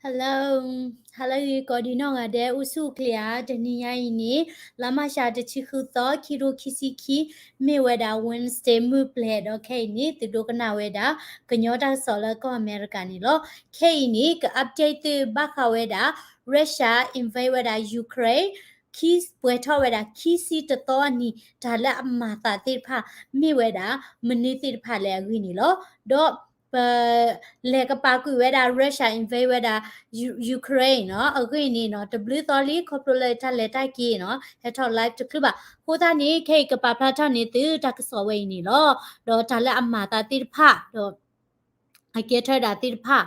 Hello, hello ဂ့ၤကိးဒံးနီၢ်ဂၤဒဲး အိၣ်ဆူၣ်အိၣ်ချ့ဧါ. တနံၤညါအံၤန့ၣ် လါမၢ်ၡး တဆံဃုသီ ခံကထိခံဆံခံ မ့ၢ်ဝဲဒၣ် Wednesday မုၢ်ပျဲၤဒီးခဲအံၤန့ၣ် သုဒိကနၣ်ဝဲဒၣ် ကညီတၢ်ကစီၣ်လၢကီၢ်အမဲရကၤန့ၣ်လီၤ. ခဲအံၤန့ၣ် က update သုဘၣ်ဃးဝဲဒၣ် Russia invade ဝဲဒၣ် Ukraine, ခံပှဲၤထီၣ်ဝဲဒၣ်ခံဆံတသီအနံၤ တၢ်လၢအမၤသးသ့ၣ်တဖၣ် မ့ၢ်ဝဲဒၣ် မနုၤသ့ၣ်တဖၣ်လဲၣ်အဂ့ၢ်န့ၣ်လီၤ. ဒီး ပ လဲၤကပာ်ကွံာ်ဝဲဒၣ် Russia invade ဝဲဒၣ် Ukraine နီၤ, အဂ့ၢ်န့ၣ်နီၤ တဘျုးသီလံ ခီဖျိလၢတၢ်လဲၤတၢ်က့ၤနီၤ ဟဲထီၣ် live တချုးဘၣ်. အဃိသတးန့ၣ် ခဲအံၤကပာ်ဖျါထီၣ်န့ၢ်သုတၢ်ကစီၣ်ဝဲအံၤန့ၣ်လီၤ. ဒီးတၢ်လၢအမၤသးသ့ၣ်တဖၣ် ဒီး အကဲထီၣ်ဝဲဒၣ်သ့ၣ်တဖၣ်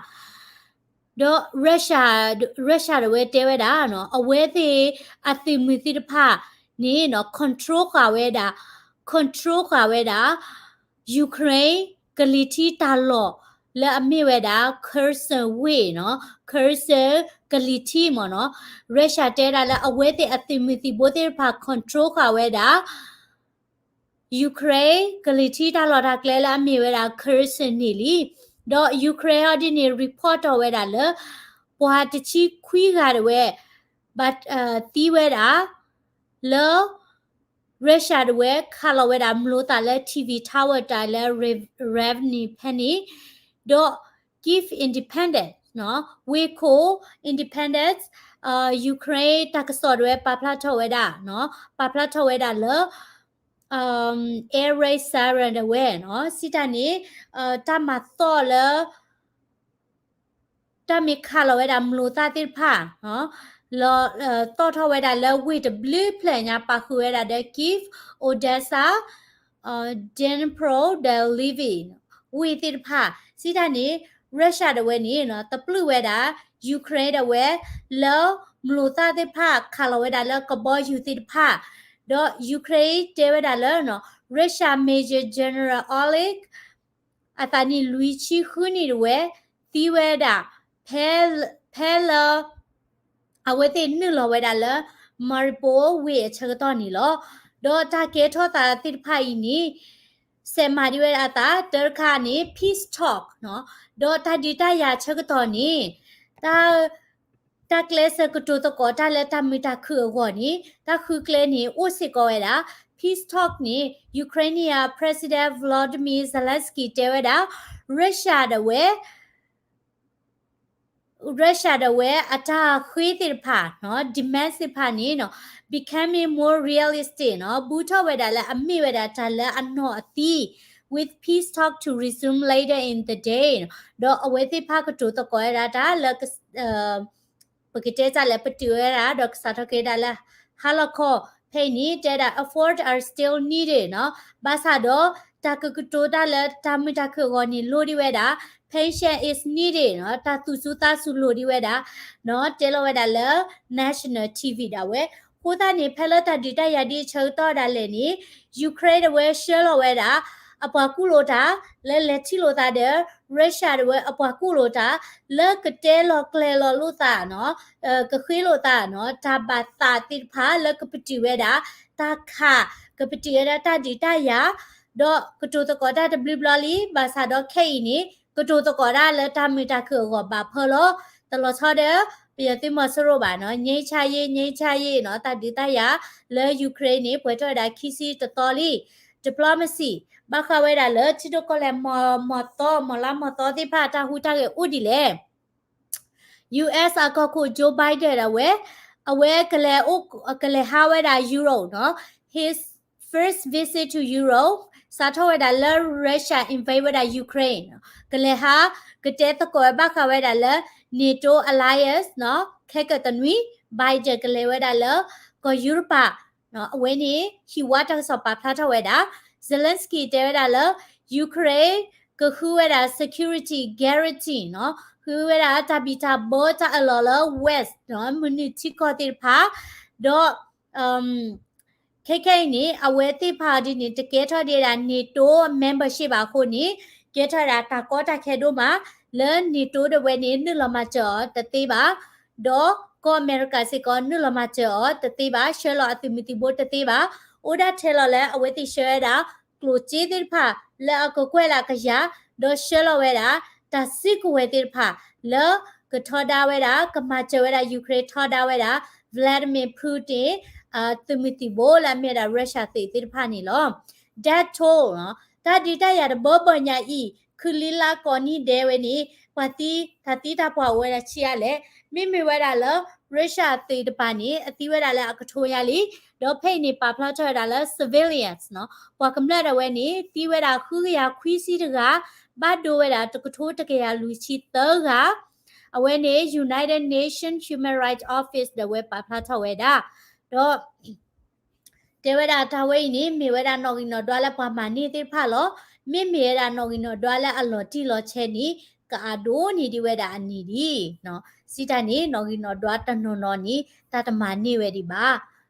ဒီး Russia, Russia တဝဲတဲဝဲဒၣ်နီၤ အဝဲသ့ၣ်အသုးမုၢ်သ့ၣ်တဖၣ်န့ၣ်နီၤ control ဃာ်ဝဲဒၣ်, control ဃာ်ဝဲဒၣ် Ukraine ကလံၤထံးတၢ်လီၢ်လၢအမ့ၢ်ဝဲဒၣ် Kherson ဝ့ၢ်နီၤ, Kherson ကလံၤထံးမ့ၢ်နီၤ, Russia တဲဒၣ်လၢအဝဲသ့ၣ်အသုးမုၢ်သံၣ်ဘိသ့ၣ်တဖၣ် control ဃာ်ဝဲဒၣ် Ukraine ကလံၤထံးတၢ်လီၢ်တၢ်ကျဲလၢအမ့ၢ်ဝဲဒၣ် Kherson န့ၣ်လံ. ဒီး Ukraine အီၤဒ်န့ၣ် report ထီၣ်ဝဲဒၣ်လၢ ပှၤတဆံခွံဂၤတဝဲ ဘၣ်, သံဝဲဒၣ် လၢ Russia တဝဲ ခးလီၤဝဲဒၣ်မျိာ်သၣ်လၢ T V tower တၢ်လၢ Rivne ဖဲန့ၣ်, ဒီး Kyiv independence နီၤ, ဝ့ၢ်ခိၣ် independence, Ukraine တၢ်ကစီၣ်တဝဲ ပာ်ဖျါထီၣ်ဝဲဒၣ်နီၤ, ပာ်ဖျါထီၣ်ဝဲဒၣ်လၢ air raid siren တဝဲနီၤ, စံးတၢ်န့ၣ် တၢ်မၤသီၣ်လၢ တၢ်မ့ၢ်ခးလီၤဝဲဒၣ်မျိာ်သၣ်သ့ၣ်တဖၣ် လီၤသီၣ်ထီၣ်ဝဲဒၣ်လၢဝ့ၢ်တဘျုးဖျၢၣ်ညါ ပာ်ဃုာ်ဝဲဒၣ်ဒီး Kyiv, Odesa, Dnipro ဒီး Lviv ဝ့ၢ်သ့ၣ်တဖၣ်, စံးတၢ်န့ၣ် Russia တဝဲန့ၣ် တပျုာ်ဝဲဒၣ် Ukraine တဝဲ လၢမျိာ်သၣ်သ့ၣ်တဖၣ် ခးလီၤဝဲဒၣ်လၢကဘီယူၤသ့ၣ်တဖၣ်, ဒီး Ukraine တဲဝဲဒၣ်လၢ Russia Major General Oleg အသးနံၣ်လွံၢ်ဆံဃုနံၣ်တဝဲ သံဝဲဒၣ် ဖဲ, ဖဲလၢ အဝဲသ့ၣ်နုာ်လီၤဝဲဒၣ်လၢ Mariupol ဝ့ၢ်အဆၢကတီၢ်န့ၣ်လီၤ. ဒီးတၢ်ကဲထီၣ်သးသ့ၣ်တဖၣ်အံၤန့ၣ် စဲးမၤဒံးဝဲဒၣ်အသး တၢ်တခါန့ၣ် peace talk နီၤ, ဒီးတၢ်ဒုးတၢ်ယၤဆၢကတီၢ်န့ၣ် တၢ် တၢ်ကျဲးစၢးကတိၤသကိးတၢ်လၢတၢ်မုာ်တၢ်ခုၣ်အဂီၢ်န့ၣ် တၢ်ဃုကျဲန့ၣ် အိၣ်စ့ၢ်ကီးဝဲဒၣ် peace talk န့ၣ် Ukraine President Volodymyr Zelenskyy တဲဝဲဒၣ် Russia တဝဲ Russia တဝဲအတၢ်ဃ့သ့ၣ်တဖၣ် demand သ့ၣ်တဖၣ်န့ၣ် becoming more realistic နီၤ, ဘူးထီၣ်ဝဲဒၣ်လၢအမ့ၢ်ဝဲဒၣ်တၢ်လၢအနီၢ်အသံ with peace talk to resume later in the day ဒီးအဝဲသ့ၣ်တဖၣ်ကတိၤသကိးဝဲဒၣ်တၢ်လၢ ပကတဲတၢ်လၢပတုာ်ဝဲဒၣ် ဒီးကစးထီၣ်က့ၤဒၣ်လၢ ဟါလီၤခီ ဖဲအံၤန့ၣ် တဲဒၣ် efforts are still needed နီၤ, ဘၣ်ဆၣ်ဒီး တၢ်ကကတိၤတၢ်လၢတၢ်မုာ်တၢ်ခုၣ်အဂီၢ်န့ၣ် လိၣ်ဒံးဝဲဒၣ် patience is needed နီၤ, တၢ်သူၣ်စူၤသးစူၤလိၣ်ဒံးဝဲဒၣ် နီၤ, တဲလီၤဝဲဒၣ်လၢ national T V ဒၣ်ဝဲ. အဃိသတးန့ၣ် ဖဲလၢတၢ်ဒုးတၢ်ယၤဒ်အဆၢကတီၢ်ဒၣ်လဲာ်န့ၣ် Ukraine တဝဲဆှၢလီၤဝဲဒၣ် အပှၤကူၣ်လိာ်တၢ် လၢလဲၤထံၣ်လိာ်သးဒီး Russia တဝဲအပှၤကူၣ်လိာ်တၢ် လၢကတဲလီၤကျဲၤလီၤလိာ်သးနီၤ, ကဃ့လိာ်သးနီၤ, တၢ်ဘၣ်သးသ့ၣ်တဖၣ်လၢကပတုာ်ဝဲဒၣ် တၢ်ခး ကပတုာ်ဝဲဒၣ်တၢ်ဒုးတၢ်ယၤ, ဒီးကတိၤသကိးတၢ်တဘျုးဘျီလံ, ဘၣ်ဆၣ်ဒီးခဲအံၤန့ၣ် ကတိၤသကိးတၢ်လၢတၢ်မုာ်တၢ်ခုၣ်အဂီၢ်ဘၣ်ဖၢလီၤ. တလီၤဆီဒီး ပယီၤသုးမီၤစိရိၤဘၣ်နီၤ, ငြိမ်းချမ်းရေး, ငြိမ်းချမ်းရေး နီၤ, တၢ်ဒုးတၢ်ယၤ လၢ Ukraine န့ၣ် ပှဲၤထီၣ်ဝဲဒၣ်ခံဆံတသီလံ. Diplomacy ဘၣ်ဃးဝဲဒၣ်လၢ ထံဒိၣ်ကီၢ်လဲၢ် မီၢ်သီ မီၢ်လါမီၢ်သီသ့ၣ်တဖၣ် တၢ်ဟူးတၢ်ဂဲၤအိၣ်ဒ်လဲၣ်. U S အကီၢ်ခိၣ် Joe Biden ဒၣ်ဝဲ အဝဲကလဲၤအိၣ် ကလဲၤဟးဝဲဒၣ် Europe နီၤ, his first visit to Europe စးထီၣ်ဝဲဒၣ်လၢ Russia invade ဝဲဒၣ် Ukraine နီၤ, ကလဲၤဟး ကတဲသကိးဝဲဘၣ်ဃးဝဲဒၣ်လၢ NATO alliance နီၤ, ခဲကတနွံ Biden ကလဲၤဝဲဒၣ်လၢ ကီၢ်ယူရပၤ အဝဲန့ၣ် ဟံၣ်ဝါတၢ်ကစီၣ်ပာ်ဖျါထီၣ်ဝဲဒၣ် Zelenskyy တဲဝဲဒၣ်လၢ Ukraine ကဃုဝဲဒၣ် security guarantee နီၤ, ဃုဝဲဒၣ်တၢ်ဘံၣ်တၢ်ဘၢတၢ်အၢၣ်လီၤလၢ West နီၤ, မုၢ်နုာ်ထံကီၢ်သ့ၣ်တဖၣ်, ဒီး ခဲခဲအံၤန့ၣ် အဝဲသ့ၣ်တဖၣ်ဒ်န့ၣ် တကဲထီၣ်ဒံးဝဲဒၣ် NATO membership ဘၣ်အဃိန့ၣ် ကဲထီၣ်ဝဲဒၣ်တၢ်ကီတၢ်ခဲဒိၣ်မး လၢ NATO တဝဲန့ၣ် နုာ်လီၤမၤစၢၤအီၤတသ့ဘၣ် ဒီးကီၢ်အမဲရကၤစ့ၢ်ကီး နုာ်လီၤမၤစၢၤအီၤတသ့ဘၣ်, ဆှၢလီၤအသုးမုၢ်သံၣ်ဘိတသ့ဘၣ်, အိၣ်ဒၣ်ထဲလီၤလၢအဝဲသ့ၣ်ဆှၢဝဲဒၣ် ကျိၣ်စ့သ့ၣ်တဖၣ် လၢအကကွဲၢ်လၢအကယၤ, ဒီးဆှၢလီၤဝဲဒၣ် တၢ်စုကဝဲၤသ့ၣ်တဖၣ် လၢ ကထီဒါဝဲဒၣ် ကမၤစၢၤဝဲဒၣ် Ukraine ထီဒါဝဲဒၣ် Vladimir Putin သုးမုၢ်သံၣ်ဘိလၢအမ့ၢ်ဝဲဒၣ် Russia သုးသ့ၣ်တဖၣ်န့ၣ်လီၤ. Death toll တၢ်ဒုးတၢ်ယၤတဘၢဘၢညါအံၤ ခုလံလါကိးနံၣ်ဒဲးဝဲန့ၣ် ပှၤသံ တၢ်သံတၢ်ပှၢ်အိၣ်ဝဲဒၣ်ဆံးအါလဲၣ်. မ့မ့ၢ်ဝဲဒၣ်လၢ Russia သုးတပၤန့ၣ် အသံဝဲဒၣ်လၢအကထိညါလံ. ဒီးဖဲအံၤန့ၣ် ပာ်ဖျါထီၣ်ဝဲဒၣ်လၢ civilians ပှၤကမျၢၢ်ဒၣ်ဝဲန့ၣ် သံဝဲဒၣ်ဃုကယၤခွံဆံတဂၤ, ဘၣ်ဒိဝဲဒၣ်တကထိတကယၤလွံၢ်ဆံသၢဂၤ အဝဲန့ၣ် United Nations Human Rights Office ဒၣ်ဝဲပာ်ဖျါထီၣ်ဝဲဒၣ်. ဒီး တဲဝဲဒၣ်တၢ်ဝဲအံၤန့ၣ် မ့ၢ်ဝဲဒၣ်နီၣ်ဂံၢ်နီၣ်ဒွးလၢပှၤမၤန့ၢ်သ့ၣ်တဖၣ်လီၤ. မ့မ့ၢ်ဝဲဒၣ်နီၣ်ဂံၢ်နီၣ်ဒွးလၢအလီၤတံၢ်လီၤဆဲးန့ၣ် ကအဒိၣ်န့ၢ်ဒံးဝဲဒၣ်အနံၤဒံး. စံးတၢ်န့ၣ် နီၣ်ဂံၢ်နီၣ်ဒွးတနီၤနီၤန့ၣ် တၢ်တမၤန့ၢ်ဝဲဒံးဘၣ်.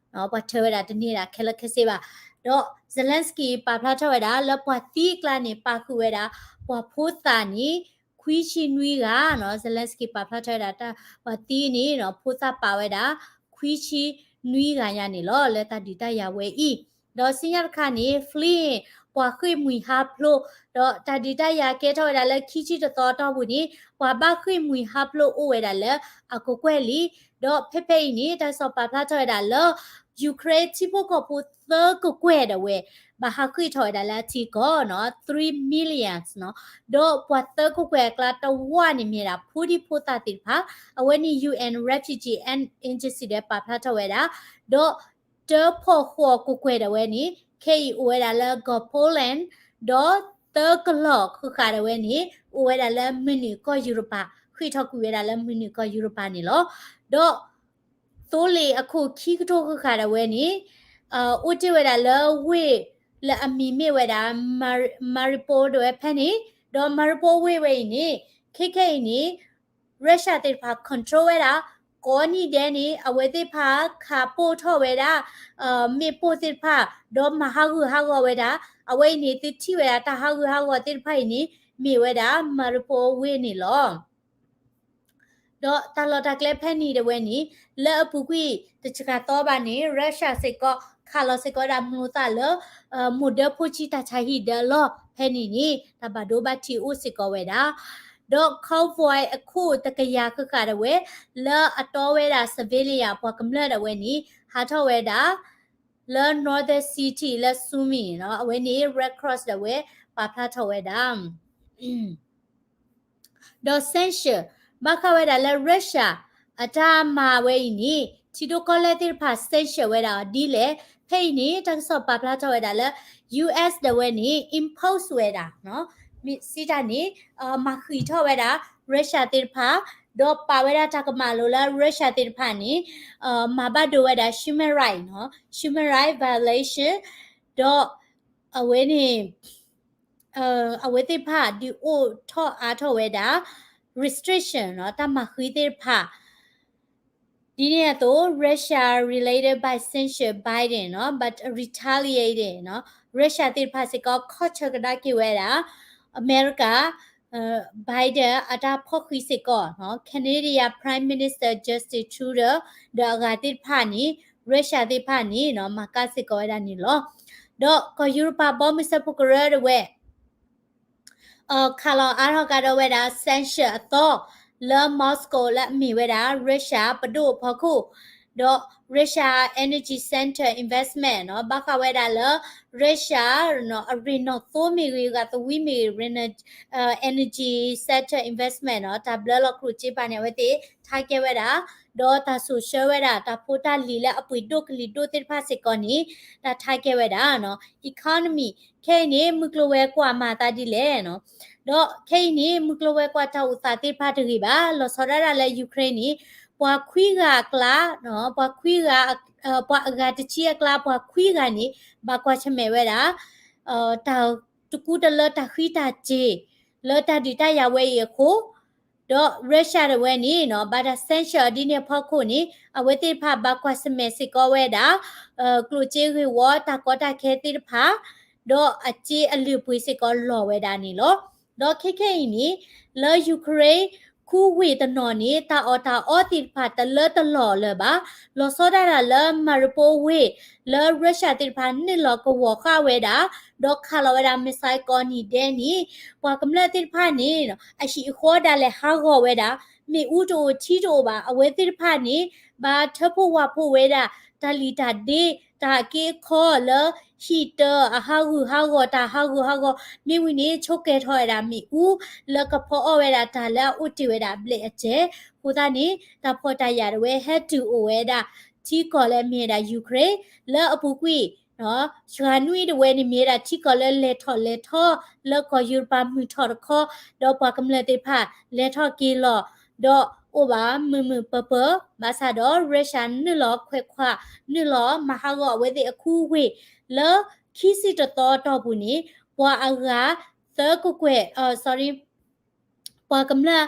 ပှၤထၢဝဲဒၣ်တန့ၢ်ဒၣ်ခဲလၢာ်ခဲဆ့ဘၣ်. ဒီး Zelensky ပာ်ဖျါထီၣ်ဝဲဒၣ်လၢပှၤသံအကျါန့ၣ် ပာ်ဃုာ်ဝဲဒၣ် ပှၤဖိသၣ်န့ၣ် ခွံဆံနွံဂၤနီၤ. Zelensky ပာ်ဖျါထီၣ်ဝဲဒၣ် ပှၤသံန့ၣ် ဖိသၣ်ပာ်ဝဲဒၣ် ခွံဆံနွံဂၤညါန့ၣ်လီၤ လၢတၢ်ဒုးတၢ်ယၤဝဲအံၤ. ဒီးဆူညါတခါန့ၣ် Flynn ပှၤဃ့ၢ်မှံဟးဖျိး, ဒီးတၢ်ဒုးတၢ်ယၤကဲထီၣ်ဝဲဒၣ်လၢခံဆံတသီအတီၢ်ပူၤန့ၣ် ပှၤဘၣ်ဃ့ၢ်မှံဟးဖျိးအိၣ်ဝဲဒၣ်လၢအကကွဲၢ်လံ. ဒီးဖဲဖဲအံၤန့ၣ် တၢ်ကစီၣ်ပာ်ဖျါထီၣ်ဝဲဒၣ်လၢ Ukraine ထံဖိကီၢ်ဖိသၢကကွဲၢ်ဒၣ်ဝဲ ဘၣ်ဟးဃ့ၢ်ထီၣ်ဝဲဒၣ်လၢအထံကီၢ်နီၤ three millions နီၤ. ဒီးပှၤသၢကကွဲၢ်အကျါတဝၢ်န့ၣ်မ့ၢ်ဒၣ် ဖိဒံဖိသၣ်သ့ၣ်တဖၣ်, အဝဲန့ၣ် UN Refugee Agency ဒီးပာ်ဖျါထီၣ်ဝဲဒၣ်, ဒီးတၢဖီၣ်ဃီကကွဲၢ်ဒၣ်ဝဲန့ၣ် ခဲအံၤအိၣ်ဝဲဒၣ်လၢကီၢ် Poland, ဒီးသၢကလီၢ်ဃုာ်ဃာ်ဒၣ်ဝဲန့ၣ် အိၣ်ဝဲဒၣ်လၢမုၢ်နုာ်ကီၢ်ယူရပၤ, ဃ့ၢ်ထီၣ်ကွံာ်ဝဲဒၣ်လၢမုၢ်နုာ်ကီၢ်ယူရပၤန့ၣ်လီၤ. ဒီး သိလ့ၣ်အခိၣ်ခံကထိဃုာ်ဃာ်ဒၣ်ဝဲန့ၣ် အိၣ်တ့ၢ်ဝဲဒၣ်လၢဝ့ၢ်လၢအမံၤမ့ၢ်ဝဲဒၣ် Mariupol ဒၣ်ဝဲဖဲန့ၣ်, ဒီး Mariupol ဝ့ၢ်ဝဲအံၤန့ၣ် ခဲခဲအံၤန့ၣ် Russia သ့ၣ်တဖၣ် control ဝဲဒၣ်, ကိးနံၣ်ဒဲးန့ၣ် အဝဲသ့ၣ်တဖၣ်ခးပိၢ်ထီၣ်ဝဲဒၣ် မ့ၣ်ပိၢ်သ့ၣ်တဖၣ် ဒီးမၤဟးဂူာ်ဟးဂီၤဝဲဒၣ်, အဝဲအံၤန့ၣ် သုထံၣ်ဝဲဒၣ်တၢ်ဟးဂူာ်ဟးဂီၤသ့ၣ်တဖၣ်အံၤန့ၣ် မ့ၢ်ဝဲဒၣ် Mariupol ဝ့ၢ်န့ၣ်လီၤ. ဒီးတၢ်လီၢ်တၢ်ကျဲဖဲန့ၣ်ဒၣ်ဝဲန့ၣ် လၢအပူၤကွံာ်တဆံဃာ်သီဘၣ်န့ၣ် Russia စ့ၢ်ကီး ခးလီၤစ့ၢ်ကီးဝဲဒၣ် မိၢ်သၣ်လၢ မိၢ်ဒၢဖိဆံးတၢ်ဆါဟံၣ်ဒၢအလီၢ်ဖဲန့ၣ်န့ၣ် တၢ်ဘၣ်ဒိဘၣ်ထံးအိၣ်စ့ၢ်ကီးဝဲဒၣ်. ဒီး convoy အခိၣ်တကယၤဃၣ်ဃၣ်ဒၣ်ဝဲ လၢအတီဝဲဒၣ် civilian ပှၤကမျၢၢ်ဒၣ်ဝဲန့ၣ် ဟးထီၣ်ဝဲဒၣ် လၢ Northern City လၢ Sumy နီၤ, အဝဲန့ၣ် Red Cross ဒၣ်ဝဲ ပာ်ဖျါထီၣ်ဝဲဒၣ်. ဒီး sanction ဘၣ်ဃးဝဲဒၣ်လၢ Russia အတၢ်မၤဝဲအံၤန့ၣ် ထံဒိၣ်ကီၢ်လဲၢ်သ့ၣ်တဖၣ် sanction ဝဲဒၣ်အီၤဒ်လဲၣ်. ဖဲအံၤန့ၣ် တၢ်ကစီၣ်ပာ်ဖျါထီၣ်ဝဲဒၣ်လၢ US ဒၣ်ဝဲန့ၣ် impose ဝဲဒၣ် မ့ၢ်စံးတၢ်န့ၣ် မၤဃံးထီၣ်ဝဲဒၣ် Russia သ့ၣ်တဖၣ်, ဒီးပာ်ဝဲဒၣ်တၢ်ကမၣ်လိာ်လၢ Russia သ့ၣ်တဖၣ်န့ၣ် မၤဘၣ်ဒိဝဲဒၣ် human right နီၤ, human right violation, ဒီးအဝဲန့ၣ် အဝဲသ့ၣ်တဖၣ်ဒုးအိၣ်ထီၣ်အါထီၣ်ဝဲဒၣ် restriction နီၤ, တၢ်မၤဃံးသ့ၣ်တဖၣ် ဒ်န့ၣ်အသိး Russia related by sanction Biden နီၤ, but retaliated နီၤ, Russia သ့ၣ်တဖၣ်စ့ၢ်ကီး ခီၣ်ဆၢကဒါက့ၤဝဲဒၣ် အမဲရကၤ Biden အတၢ်ဖီၣ်ဃံးစ့ၢ်ကီး Canadian Prime Minister Justin Trudeau ဒီးအဂၤသ့ၣ်တဖၣ်န့ၣ် Russia သ့ၣ်တဖၣ်န့ၣ် မၤကါစ့ၢ်ကီးဝဲဒၣ်န့ၣ်လီၤ. ဒီးကီၢ်ယူရပၤဘီမုၢ်စၢဖှိၣ်ကရၢဒၣ်ဝဲ ခးလီၤအါထီၣ်ကဒီးဝဲဒၣ် sanction အသီ လၢ Moscow လၢအမ့ၢ်ဝဲဒၣ် Russia ပဒိၣ်အဖီခိၣ်, ဒီး Russia energy sector investment နီၤ, ဘၣ်ဃးဝဲဒၣ်လၢ Russia အရ့ၣ်နီၣ်သိမ့ၢ်ဂ့ၤ ဂၤသဝံမ့ၢ်ဂ့ၤ energy sector investment နီၤ, တၢ်ဘျၢလီၤကျိၣ်စ့ပာ်န့ၣ် အဝဲသ့ၣ် target ဝဲဒၣ်, ဒီးတၢ်စိာ်ဆှၢဝဲဒၣ် တၢ်ဖိတၢ်လံၤလၢအပှ့ၤဒိၣ်ကလံၤဒိၣ်သ့ၣ်တဖၣ်စ့ၢ်ကီးန့ၣ် တၢ် target ဝဲဒၣ် economy ခဲအံၤန့ၣ် မုၢ်ကျိၤဝဲၤကွာ်မၤသးဒ်လဲၣ်နီၤ, ဒီးခဲအံၤန့ၣ် မုၢ်ကျိၤဝဲၤကွာ်တၢ်အိၣ်သးသ့ၣ်တဖၣ်တဂ့ၤဘၣ်, လီၤဆီဒၣ်တၢ်လၢ Ukraine န့ၣ် ပှၤခွံဂၤအကျါ, ပှၤခွံဂၤ, ပှၤအဂၤတဆံအကျါ ပှၤခွံဂၤန့ၣ် ဘၣ်ကွၢ်ဆၢၣ်မဲာ်ဝဲဒၣ် တၢ်တကူတလၢတၢ်ဃံတၢ်စ့ၤ လၢတၢ်ဒုးတၢ်ယၤဝဲအံၤအဃိ, ဒီး Russia တဝဲန့ၣ်နီၤ ဘၣ်တၢ် sanction အီၤဒ်န့ၣ်အဖီခိၣ်န့ၣ် အဝဲသ့ၣ်တဖၣ်ဘၣ်ကွၢ်ဆၢၣ်မဲာ်စ့ၢ်ကီးဝဲဒၣ် ကျိၣ်စ့ဂ့ၢ်ဝီတၢ်ကီတၢ်ခဲသ့ၣ်တဖၣ်, ဒီးအစ့အလုၢ်အပှ့ၤစ့ၢ်ကီးလီၤဝဲဒၣ်န့ၣ်လီၤ. ဒီးခဲခဲအံၤန့ၣ် လၢ Ukraine ခူဝ့ၢ်တနီၤန့ၣ် တၢ်အီၣ်တၢ်အီသ့ၣ်တဖၣ်တလၢတလီၢ်လၢၤဘၣ်, လီၤဆီဒၣ်တၢ်လၢ Mariupol ဝ့ၢ် လၢ Russia သ့ၣ်တဖၣ်နုာ်လီၤကဝီၤဃာ်ဝဲဒၣ်, ဒီးခးလီၤဝဲဒၣ် missile ကိးနံၤဒဲးန့ၣ် ပှၤကမျၢၢ်သ့ၣ်တဖၣ်န့ၣ် အဟံၣ်အဃီဒၣ်လဲာ်ဟးဂီၤဝဲဒၣ် မ့ၣ်အူတအိၣ်ထံတအိၣ်ဘၣ်. အဝဲသ့ၣ်တဖၣ်န့ၣ် ဘၣ်ထၢဖှိၣ်ဝၢ်ဖှိၣ်ဝဲဒၣ် တၢ်လံၣ်တၢ်ဒ့ တၢ်အက့အခီလၢ ဟံၣ်တၢ်အဟးဂူာ်ဟးဂီၤ တၢ်ဟးဂူာ်ဟးဂီၤ မ့ၢ်ဝံၤန့ၣ် ဆိကဲၤထီၣ်ဝဲဒၣ်မ့ၣ်အူ လၢကဖီအီၣ်ဝဲဒၣ်တၢ်လၢအအိၣ်တ့ၢ်ဝဲဒၣ်အဘျဲၣ်အစဲး. အဃိသတးန့ၣ် တၢ်ဖှီၣ်တၢ်ယာ်တဝဲဟဲတုၤအိၣ်ဝဲဒၣ် ထံကီၢ်လၢအမ့ၢ်ဝဲဒၣ် Ukraine လၢအပူၤကွံာ် စှၤနွံတဝဲန့ၣ်မ့ၢ်ဝဲဒၣ်ထံကီၢ်လၢလဲၤထီၣ်လဲၤထီ လၢကီၢ်ယူရပၤမုၢ်ထီၣ်တခီ, ဒီးပှၤကမျၢၢ်သ့ၣ်တဖၣ်လဲၤထီၣ်က့ၤလီၤ, ဒီးအိၣ်ဘၣ်မုာ်မုာ်ပၢၤပၢၤ, ဘၣ်ဆၣ်ဒီး Russia နုာ်လီၤခွဲးခွါ နုာ်လီၤမၤဟးဂီၤအဝဲသ့ၣ်အခူအဝ့ၢ် လၢခံဆံတသီအတီၢ်ပူၤန့ၣ် ပှၤအဂၤသၢကကွဲၢ်, sorry, ပှၤကမျၢၢ်,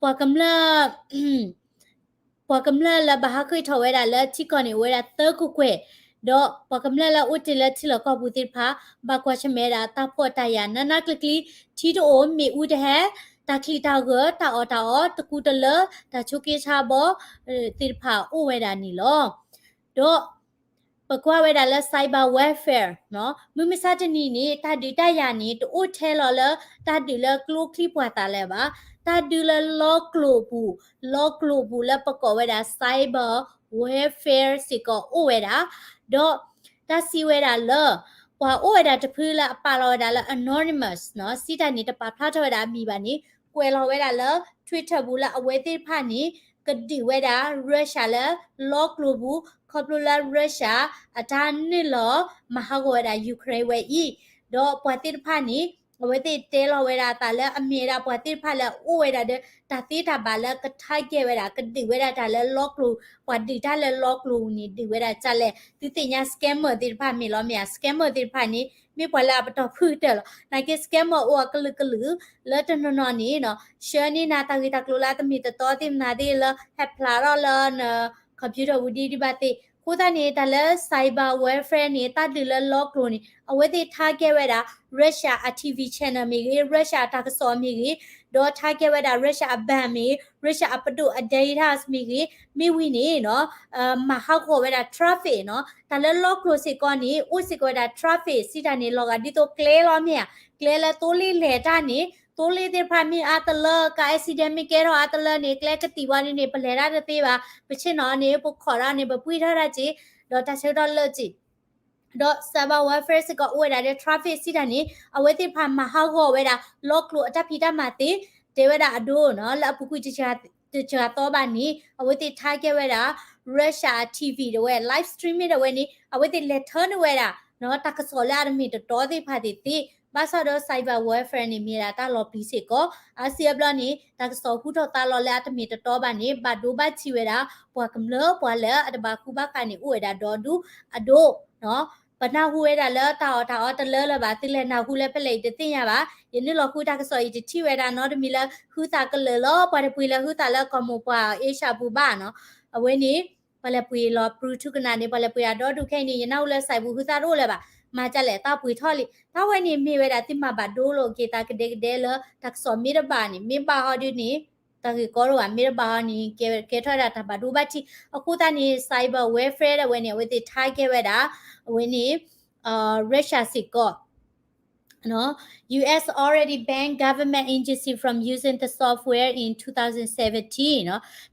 ပှၤကမျၢၢ် ပှၤကမျၢၢ်လၢဘၣ်ဟးဃ့ၢ်ထီၣ်ဝဲဒၣ်လၢထံကီၢ်န့ၣ် အိၣ်ဝဲဒၣ်သၢကကွဲၢ်, ဒီးပှၤကမျၢၢ်လၢအိၣ်တ့ၢ်လၢထံလီၢ်ကီၢ်ပူၤသ့ၣ်တဖၣ် ဘၣ်ကွၢ်ဆၢၣ်မဲာ်ဝဲဒၣ်တၢ်ဖှီၣ်တၢ်ယာ်နးနးကျံၤကျံၤ, ထံတအိၣ်မ့ၣ်အူတဟဲ, တၢ်ချံၣ်တၢ်ဂၢၢ် တၢ်အီၣ်တၢ်အီ တကူတလၢ တၢ်ဆိးက့ဆါဘီ သ့ၣ်တဖၣ်အိၣ်ဝဲဒၣ်န့ၣ်လီၤ. ဒီး ပကွၢ်ဝဲဒၣ်လၢ cyber warfare မုၢ်မဆါတနံၤန့ၣ် တၢ်ဒုးတၢ်ယၤန့ၣ် တအိၣ်ထဲလီၤလၢ တၢ်ဒုးလၢကျိချံပှၤသးလၢၤဘၣ်. တၢ်ဒုးလၢလီကျိၤပူၤ, လီကျိၤပူၤလၢပကိးဝဲဒၣ် cyber warfare စ့ၢ်ကီးအိၣ်ဝဲဒၣ်, ဒီးတၢ်စံးဝဲဒၣ်လၢ ပှၤအိၣ်ဝဲဒၣ်တဖုလၢအပာ်လီၤဝဲဒၣ်လၢ anonymous စံးတၢ်န့ၣ် တပာ်ဖျါထီၣ်ဝဲဒၣ်အမံၤဘၣ်န့ၣ် ကွဲးလီၤဝဲဒၣ်လၢ Twitter ပူၤလၢအဝဲသ့ၣ်တဖၣ်န့ၣ် ကဒုးဝဲဒၣ် Russia လၢလီကျိၤပူၤ ခီဖျိလၢ Russia အတၢ်နုာ်လီၤမၤဟးဂီၤဝဲဒၣ် Ukraine ဝဲအံၤ, ဒီးပှၤသ့ၣ်တဖၣ်န့ၣ် အဝဲသ့ၣ်တဲလီၤဝဲဒၣ်အသးလၢအမ့ၢ်ဝဲဒၣ်ပှၤသ့ၣ်တဖၣ်လၢအအိၣ်ဝဲဒၣ်ဒီး တၢ်သ့တၢ်ဘၣ်လၢက target ဝဲဒၣ် ကဒုးဝဲဒၣ်တၢ်လၢလီကျိၤ, ပှၤဒုးတၢ်လၢလီကျိၤန့ၣ် ဒုးဝဲဒၣ်ဒ်လဲၣ်. သုသ့ၣ်ညါ scammer သ့ၣ်တဖၣ်မ့ၢ်လီၤမ့ၢ်ဧါ. Scammer သ့ၣ်တဖၣ်န့ၣ် မ့ၢ်ပှၤလၢအပတီၢ်ဖုၣ်ကတၢၢ်လီၤ. နာ်က့ scammer အိၣ်အကလုာ်ကလုာ် လၢတနီၤနီၤန့ၣ် ဆှၢန့ၢ်နၤတၢ်ဂ့ၢ်တၢ်ကျိၤလၢအတမ့ၢ်တတီသ့ၣ်မနုၤသ့ၣ်လၢ ဟဲဖျါထီၣ်လၢန computer ပူၤဒ်ဒံးဘၣ်သ့ၣ်. အဃိသတးန့ၣ် တၢ်လၢ cyber warfare န့ၣ် တၢ်ဒုးလၢလီကျိၤန့ၣ် အဝဲသ့ၣ် target ဝဲဒၣ် Russia အ TV channel မ့ၢ်ဂ့ၤ, Russia အတၢ်ကစီၣ်မ့ၢ်ဂ့ၤ, ဒီး target ဝဲဒၣ် Russia အ bank မ့ၢ်ဂ့ၤ, Russia အပဒိၣ်အ data မ့ၢ်ဂ့ၤ, မ့ၢ်ဝံၤန့ၣ် မၤဟးဂီၤဝဲဒၣ် traffic နီၤ. တၢ်လၢလီကျိၤစ့ၢ်ကီးန့ၣ် အိၣ်စ့ၢ်ကီးဝဲဒၣ် traffic စံးတၢ်န့ၣ် လီၤဂာ်ဒ်သိးကျဲလီၤမ့ၢ်ဧါ. ကျဲလၢသိလ့ၣ်လဲၤတၢ်န့ၣ် သိလ့ၣ်သ့ၣ်တဖၣ်မ့ၢ်အါတလၢ ကါ accident မ့ၢ်ကဲထီၣ်အါတလၢန့ၣ် ကျဲကသံၣ်ဝဲဒၣ်န့ၣ် ပလဲၤတၢ်တသ့ဘၣ်, ပဆ့ၣ်နီၤန့ၣ် ပခိးတၢ်န့ၣ် ပပှံၢ်ထီၣ်တၢ်က့ၤ, ဒီးတၢ်ဆၢကတီၢ်လၢာ်က့ၤ ဒီး cyber warfare စ့ၢ်ကီးအိၣ်ဝဲဒၣ်ဒီး traffic စံးတၢ်န့ၣ် အဝဲသ့ၣ်တဖၣ်မၤဟးဂီၤဝဲဒၣ် လီကျိၤအတၢ်ဖံးတၢ်မၤသ့, တဲဝဲဒၣ်အဒိနီၤ လၢအပူၤကွံာ်တစှၤသီဘၣ်န့ၣ် အဝဲသ့ၣ် target ဝဲဒၣ် Russia အ TV တဝဲ live streaming တဝဲန့ၣ် အဝဲသ့ၣ်လဲၤထၢန့ၢ်ဝဲဒၣ် တၢ်ကစီၣ်လၢအတမ့ၢ်တတီသ့ၣ်တဖၣ်သ့ၣ်သ့ၣ်, ဘၣ်ဆၣ်ဒီး cyber warfare န့ၣ် မ့ၢ်ဒၣ်တၢ်လီၤပျံၤစ့ၢ်ကီး, အါစုအါဘျီန့ၣ် တၢ်ကစီၣ်ဟူထီၣ်သါလီၤလၢအတမ့ၢ်တတီဘၣ်န့ၣ် ဘၣ်ဒိဘၣ်ထံးဝဲဒၣ် ပှၤကမျၢၢ်ပှၤလၢအတဘၣ်ဃူဘၣ်ဃးန့ၣ် အိၣ်ဝဲဒၣ်ဒီဒူၣ်အဒိၣ် ပနၢ်ဟူဝဲဒၣ်လၢတၢ်အီၣ်တၢ်အီတလၢလၢၤဘၣ်, သုလဲၤနၢ်ဟူလၢဖဲလဲၣ်အံၤတသ့ၣ်ညါဘၣ်. ယနုာ်လီၤဃုတၢ်ကစီၣ်အံၤတထံၣ်ဝဲဒၣ်နီတမံၤလၢ ဟုသးကလၢာ်လီၤ ပှၤတပှ့ၤလၢဟုသးလၢကီၢ်မိၢ်ပှၢ် Asia ပူၤဘၣ်နီၤ. အဝဲန့ၣ် ပှၤလဲၤပှ့ၤလီၤ Bruce ထူကနၣ်န့ၣ် ပှၤလဲၤပှ့ၤအဒီဒူၣ်ခဲအံၤန့ၣ် ယနၢ်ဟူလၢ စဲးပူၤ ဟုသးတအိၣ်လၢၤဘၣ်. မၤဒ်လဲၣ် တၢ်ပှ့ၤထီၣ်လံ. တၢ်ဝဲန့ၣ်မ့ၢ်ဝဲဒၣ်သုမၤဘၣ်ဒိလိာ်က့ၤသးကဒဲကဒဲလၢတၢ်ကစီၣ်မ့ၢ်တဘၣ်န့ၣ် မ့ၢ်ဘၣ်ဟီဒုန့ၣ် တၢ်ဂ့ၢ်ကီတအိၣ်ဘၣ်, မ့ၢ်တဘၣ်ဟီန့ၣ် ကဲထီၣ်ဝဲဒၣ်တၢ်ဘၣ်ဒိဘၣ်ထံး. အဃိသတးန့ၣ် cyber warfare ဒၣ်ဝဲန့ၣ် အဝဲသ့ၣ် target ဝဲဒၣ် အဝဲန့ၣ် Russia စ့ၢ်ကီး US already banned government agency from using the software in two thousand seventeen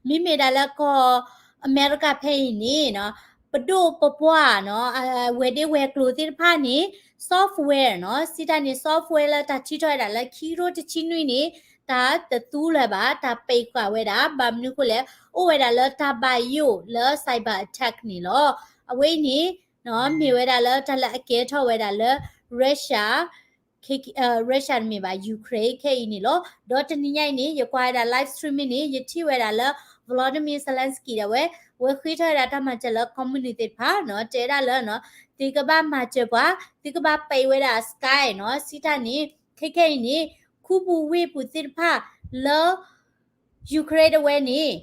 နီၤ. မ့မ့ၢ်ဒၣ်လၢကီၢ်အမဲရကၤဖဲအံၤန့ၣ် ပဒိၣ်ပပှၢ်နီၤ ဝဲၤဒ့ဝဲၤကျိၤသ့ၣ်တဖၣ်န့ၣ် software နီၤ စံးတၢ်န့ၣ် software လၢတၢ်ထုးထီၣ်ဝဲဒၣ်လၢခံကထိတဆံနွံန့ၣ် တၢ်တသူလၢၤဘၣ်, တၢ်ပိတ်ကွၢ်ဝဲဒၣ် ဘၣ်မနုၤဃိလဲၣ် အိၣ်ဝဲဒၣ်လၢတၢ်ဘၣ်ယိၣ်လၢ cyber attack န့ၣ်လီၤ. အဝဲအံၤန့ၣ် မ့ၢ်ဝဲဒၣ်လၢတၢ်လၢအကဲထီၣ်ဝဲဒၣ်လၢ Russia Russia တမ့ၢ်ဘၣ် Ukraine ခဲအံၤန့ၣ်လီၤ. ဒီးတနံၤညါအံၤန့ၣ် ယကွၢ်ဝဲဒၣ် live streaming န့ၣ် ယထံၣ်ဝဲဒၣ်လၢ Volodymyr Zelensky ဒၣ်ဝဲ ဝဲဃ့ထီၣ်ဝဲဒၣ်တၢ်မၤစၢၤလၢကီၢ်မုၢ်နုာ်သ့ၣ်တဖၣ်နီၤ တဲဒၣ်လၢ သုကဘၣ်မၤစၢၤပှၤ သုကဘၣ်ပိတ်ဝဲဒၣ် Sky နီၤ စံးတၢ်န့ၣ် ခဲခဲအံၤန့ၣ် ခူပူၤဝ့ၢ်ပူၤသ့ၣ်တဖၣ်လၢ Ukraine တဝဲန့ၣ်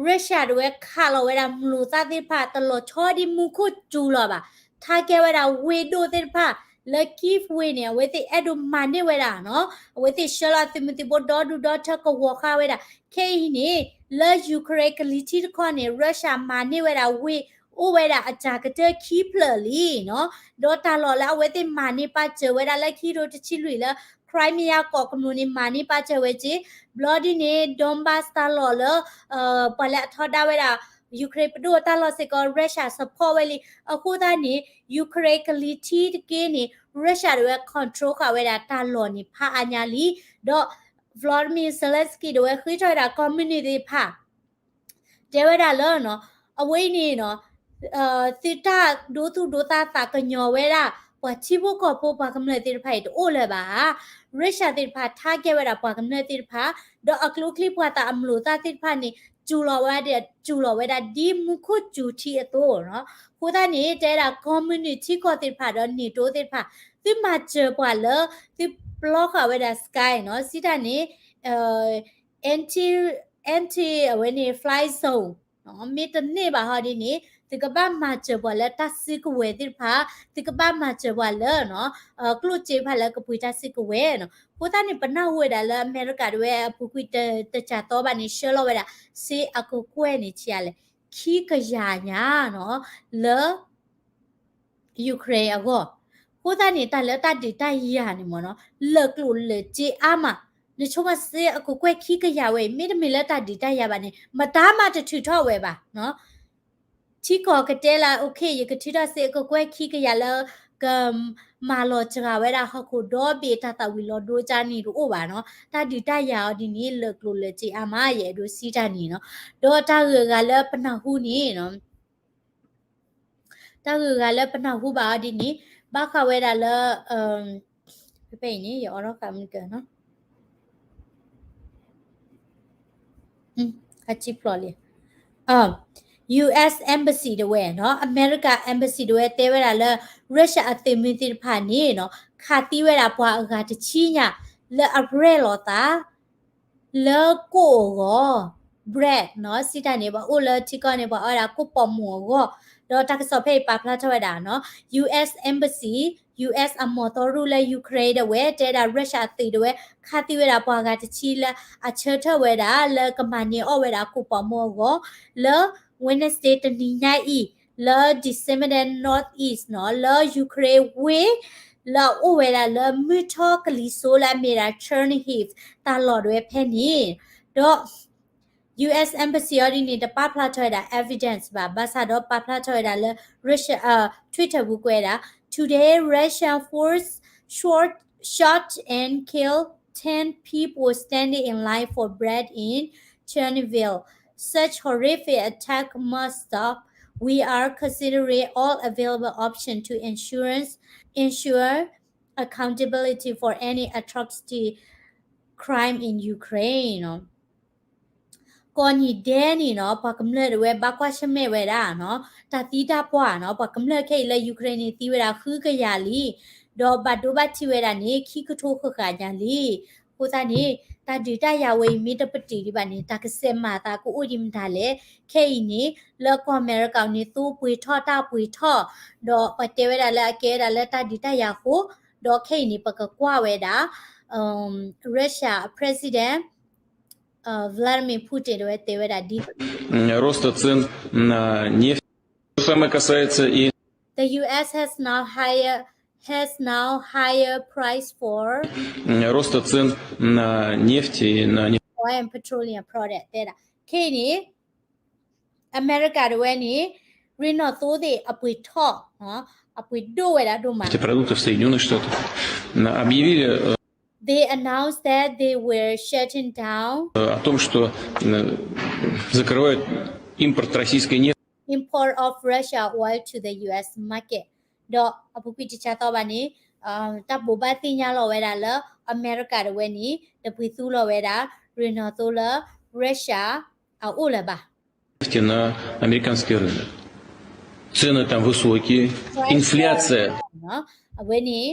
Russia တဝဲခးလီၤဝဲဒၣ် မလိာ်သၣ်သ့ၣ်တဖၣ် တလီၤဆီဒ်မူခိၣ်စူၤလီၤဘၣ်. target ဝဲဒၣ်ဝ့ၢ်ဒိၣ်သ့ၣ်တဖၣ် လၢ Kyiv ဝ့ၢ်န့ၣ် အဝဲသ့ၣ်အဲၣ်ဒိးမၤန့ၢ်ဝဲဒၣ်နီၤ အဝဲသ့ၣ်ဆှၢလီၤသုးမုၢ်သံၣ်ဘိဒီဒူၣ်ဒီထၢကဝီၤဃာ်ဝဲဒၣ်. ခဲအံၤန့ၣ် လၢ Ukraine ကလံၤထံးတခီန့ၣ် Russia မၤန့ၢ်ဝဲဒၣ်ဝ့ၢ် အိၣ်ဝဲဒၣ်အစှၤကတၢၢ်ခံဖျၢၣ်လံနီၤ. ဒီးတၢ်လီၢ်လၢအဝဲသ့ၣ်မၤန့ၢ်ပာ်စၢၤဝဲဒၣ်လၢခံကထိတဆံလွံၢ်လၢ Crimea ကီၢ်ကမျူၢ်န့ၣ် မၤန့ၢ်ပာ်စၢၤဝဲက့ၤ, ဘျီဒ်န့ၣ် Donbas တၢ်လီၢ်လၢ ပှၤလၢအထီဒါဝဲဒၣ် Ukraine ပဒိၣ်တၢ်လီၢ်စ့ၢ်ကီး Russia support ဝဲလံ. အဃိသတးန့ၣ် Ukraine ကလံၤထံတက့ၢ်န့ၣ် Russia ဒၣ်ဝဲ control ဃာ်ဝဲဒၣ်တၢ်လီၢ်န့ၣ် ဖးအါညါလံ. ဒီး Volodymyr Zelensky ဒၣ်ဝဲ ဃ့ထီၣ်ဝဲဒၣ် ကီၢ်မုၢ်နုာ်သ့ၣ်တဖၣ် တဲဝဲဒၣ်လၢ အဝဲအံၤန့ၣ် သုတၢ်ဒိသူၣ်ဒိသးသးကညီၤဝဲဒၣ် ပှၤထံဖိကီၢ်ဖိပှၤကမျၢၢ်သ့ၣ်တဖၣ်အံၤတအိၣ်လၢၤဘၣ်. Russia သ့ၣ်တဖၣ် target ဝဲဒၣ်ပှၤကမျၢၢ်သ့ၣ်တဖၣ်, ဒီးအကျိချံပှၤသးအမျိာ်သၣ်သ့ၣ်တဖၣ်န့ၣ် စူၤလီၤဝဲဒၣ် စူၤလီၤဝဲဒၣ်ဒ်မူခိၣ်စူၤထံအသိးနီၤ. အဃိသတးန့ၣ် တဲဒၣ်ကီၢ်မုၢ်နုာ်ထံကီၢ်သ့ၣ်တဖၣ်ဒီး NATO သ့ၣ်တဖၣ် သုမၤစၢၤပှၤလၢ သုပျီဃာ်ဝဲဒၣ် sky နီၤ စံးတၢ်န့ၣ် anti anti အဝဲန့ၣ် fly zone မ့ၢ်တန့ၢ်ဘၣ်ဟီဒ်န့ၣ် သုကဘၣ်မၤစၢၤပှၤလၢတၢ်စုကဝဲၤသ့ၣ်တဖၣ်, သုကဘၣ်မၤစၢၤပှၤလၢ ကျိၣ်စ့တဖၣ်လၢကပှ့ၤတၢ်စုကဝဲၤနီၤ. အဃိသတးန့ၣ် ပနၢ်ဟူဝဲဒၣ်လၢအမဲရကၤဒၣ်ဝဲအပူၤကွံာ်တစၢ်သီဘၣ်န့ၣ် ဆှၢလီၤဝဲဒၣ် စ့အကကွဲၢ်န့ၣ်ဆံးအါလဲၣ် ခံကယၤညါနီၤ လၢ Ukraine အဂီၢ်. အဃိသတးန့ၣ် တၢ်လၢတၢ်ဒုးတၢ်ယၤန့ၣ်မ့ၢ်နီၤ လၢာ်ကျိၣ်လၢာ်စ့အါမး, နဆိကမိၣ်စ့အကကွဲၢ်ခံကယၤဝဲအံၤ မ့တမ့ၢ်လၢတၢ်ဒုးတၢ်ယၤဘၣ်န့ၣ် မတၤမးတထုးထီၣ်ဝဲဘၣ်နီၤ. ထံကီၢ်ကတဲလၢ okay ယကထုးထီၣ်စ့အကကွဲၢ်ခံကယၤလၢ ကမၤလီၤစှၤဝဲဒၣ်ဟီၣ်ခိၣ်ဒီဘ့ၣ်တၢ်သၣ်ဝံၤလီၤဒိကၢ်န့ၣ်တအိၣ်ဘၣ်နီၤ. တၢ်ဒုးတၢ်ယၤအီၤဒ်န့ၣ် လၢာ်ကျိၣ်လၢာ်စ့အါမး ယအဲၣ်ဒိးစံးတၢ်န့ၣ်နီၤ. ဒီးတၢ်ဂုၤအဂၤလၢပနၢ်ဟူန့ၣ်နီၤ တၢ်ဂုၤအဂၤလၢပနၢ်ဟူဘၣ်အီၤဒ်န့ၣ် ဘၣ်ဃးဝဲဒၣ်လၢ ဖဲဖဲအံၤန့ၣ် ယအိးထီၣ်ဃာ်မုၢ်ကနီၤ US Embassy ဒၣ်ဝဲနီၤ အမဲရကၤ Embassy ဒၣ်ဝဲတဲဝဲဒၣ်လၢ Russia အသုးမုၢ်သ့ၣ်တဖၣ်န့ၣ်နီၤ ခးသံဝဲဒၣ်ပှၤအဂၤတဆံညါ လၢအရဲၣ်လီၤသး လၢကိၣ်အဂီၢ် bread နီၤ စံးတၢ်န့ၣ် ပှၤအိၣ်လၢထံကီၢ်န့ၣ် ပှၤအီၣ်ဝဲဒၣ်ကိၣ်ပိာ်မုၣ်အဂီၢ်, ဒီးတၢ်ကစီၣ်ဖဲအံၤပာ်ဖျါထီၣ်ဝဲဒၣ်နီၤ US Embassy, US အမီၢ်သီရူၢ်လၢ Ukraine ဒၣ်ဝဲ တဲဒၣ် Russia အသုးဒၣ်ဝဲ ခးသံဝဲဒၣ်ပှၤဂၤတဆံလၢအဆၢထၢၣ်ဝဲဒၣ် လၢကမၤန့ၢ်အီၣ်ဝဲဒၣ်ကိၣ်ပိာ်မုၣ်အဂီၢ်, လၢ Wednesday တနံၤညါအံၤ လၢ Dnipro Northeast နီၤ လၢ Ukraine ဝ့ၢ် လၢအအိၣ်ဝဲဒၣ်လၢမုၢ်ထီၣ်ကလံၤစိးလၢအမ့ၢ်ဒၣ် Chernihiv တၢ်လီၢ်ဒၣ်ဝဲဖဲန့ၣ်, ဒီး US Embassy အီၤဒ်န့ၣ် တပာ်ဖျါထီၣ်ဝဲဒၣ် evidence ဘၣ်, ဘၣ်ဆၣ်ဒီးပာ်ဖျါထီၣ်ဝဲဒၣ်လၢ Russia, Twitter ပူၤကွဲးဒၣ်, Today Russian force shot, shot and killed ten people standing in line for bread in Chernihiv. Such horrific attack must stop. We are considering all available options to ensure, ensure accountability for any atrocity crime in Ukraine နီၤ. ကိးနံၤဒဲးန့ၣ်နီၤ ပှၤကမျၢၢ်ဒၣ်ဝဲဘၣ်ကွၢ်ဆၢၣ်မဲာ်ဝဲဒၣ်နီၤ တၢ်သံတၢ်ပှၢ်နီၤ ပှၤကမျၢၢ်ခဲအံၤလၢ Ukraine န့ၣ် သံဝဲဒၣ်ဃုကယၤလံ, ဒီးဘၣ်ဒိဘၣ်ထံးဝဲဒၣ်န့ၣ် ခံကထိဃၣ်ဃၣ်ညါလံ. အဃိသတးန့ၣ် တၢ်ဒုးတၢ်ယၤဝဲအံၤမ့ၢ်တပတုာ်ဒံးဘၣ်န့ၣ် တၢ်ကစဲးမၤသးကအိၣ်ဒံးမတၤလဲၣ်. ခဲအံၤန့ၣ် လၢကီၢ်အမဲရကၤန့ၣ် သိပှ့ၤထီၣ်တၢ်ပှ့ၤထီၣ်, ဒီးပှၤတဲဝဲဒၣ်လၢအကဲဝဲဒၣ်လၢတၢ်ဒုးတၢ်ယၤအဃိ, ဒီးခဲအံၤန့ၣ် ပကကွၢ်ဝဲဒၣ် Russia President Vladimir Putin ဒၣ်ဝဲတဲဝဲဒၣ်ဒ် роста цен на нефть. То же самое касается и The U S has now higher, has now higher price for роста цен на нефть и на нефть. Oil and petroleum product တဲဒၣ်. ခဲအံၤန့ၣ် အမဲရကၤဒၣ်ဝဲန့ၣ် ရ့ၣ်နီၣ်သိသ့ၣ်အပှ့ၤထီၣ်, အပှ့ၤဒိၣ်ဝဲဒၣ်ဒိၣ်မး. Продуктов Соединённых Штатов объявили They announced that they were shutting down о том, что закрывают импорт российской нефти. Import of Russia oil to the U S market. ဒီးအပူၤကွံာ်တဆါသီဘၣ်န့ၣ် တၢ်ဘိးဘၣ်သ့ၣ်ညါလီၤဝဲဒၣ်လၢ အမဲရကၤဒၣ်ဝဲန့ၣ် တပှ့ၤသူလီၤဝဲဒၣ် ရ့ၣ်နီၣ်သိလၢ Russia အအိၣ်လၢၤဘၣ်. Нефти на американский рынок. Цены там высокие, инфляция. အဝဲန့ၣ်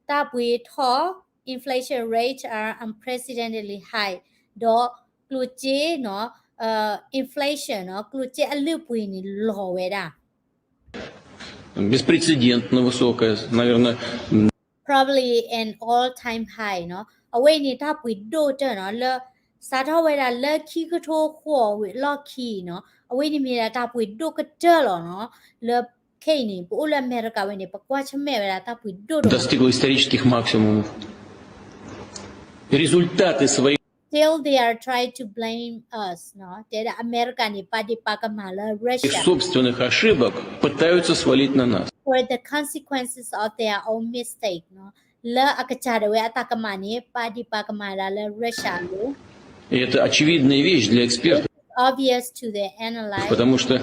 တၢ်ပှ့ၤထီၣ် inflation rate are unprecedentedly high ဒီးကျိၣ်စ့ inflation ကျိၣ်စ့အလုၢ်အပှ့ၤန့ၣ်လီၤဝဲဒၣ် беспрецедентно высокая, наверное. Probably an all time high နီၤ. အဝဲအံၤန့ၣ် တၢ်ပှ့ၤဒိၣ်တၢၢ်နီၤ လၢ စးထီၣ်ဝဲဒၣ်လၢခံကထိဃိးဝံၤအလီၢ်ခံနီၤ. အဝဲန့ၣ်မ့ၢ်ဒၣ်တၢ်ပှ့ၤဒိၣ်ကတၢၢ်လီၤနီၤ. လၢခဲအံၤန့ၣ် ပအိၣ်လၢအမဲရကၤဝဲန့ၣ် ပကွၢ်ဆၢၣ်မဲာ်ဝဲဒၣ်တၢ်ပှ့ၤဒိၣ်တၢၢ် достигла исторических максимумов. результаты своих Still they are trying to blame us နီၤ, တဲဒၣ်အမဲရကၤန့ၣ် ပာ်ဒ့ၣ်ပာ်ကမၣ်လၢ Russia, собственных ошибок пытаются свалить на нас. For the consequences of their own mistake နီၤ, လၢအကစၢ်ဒၣ်ဝဲအတၢ်ကမၣ်န့ၣ် ပာ်ဒ့ၣ်ပာ်ကမၣ်ဒၣ်လၢ Russia အလိၤ. Это очевидная вещь для экспертов, obvious to the analyst, потому что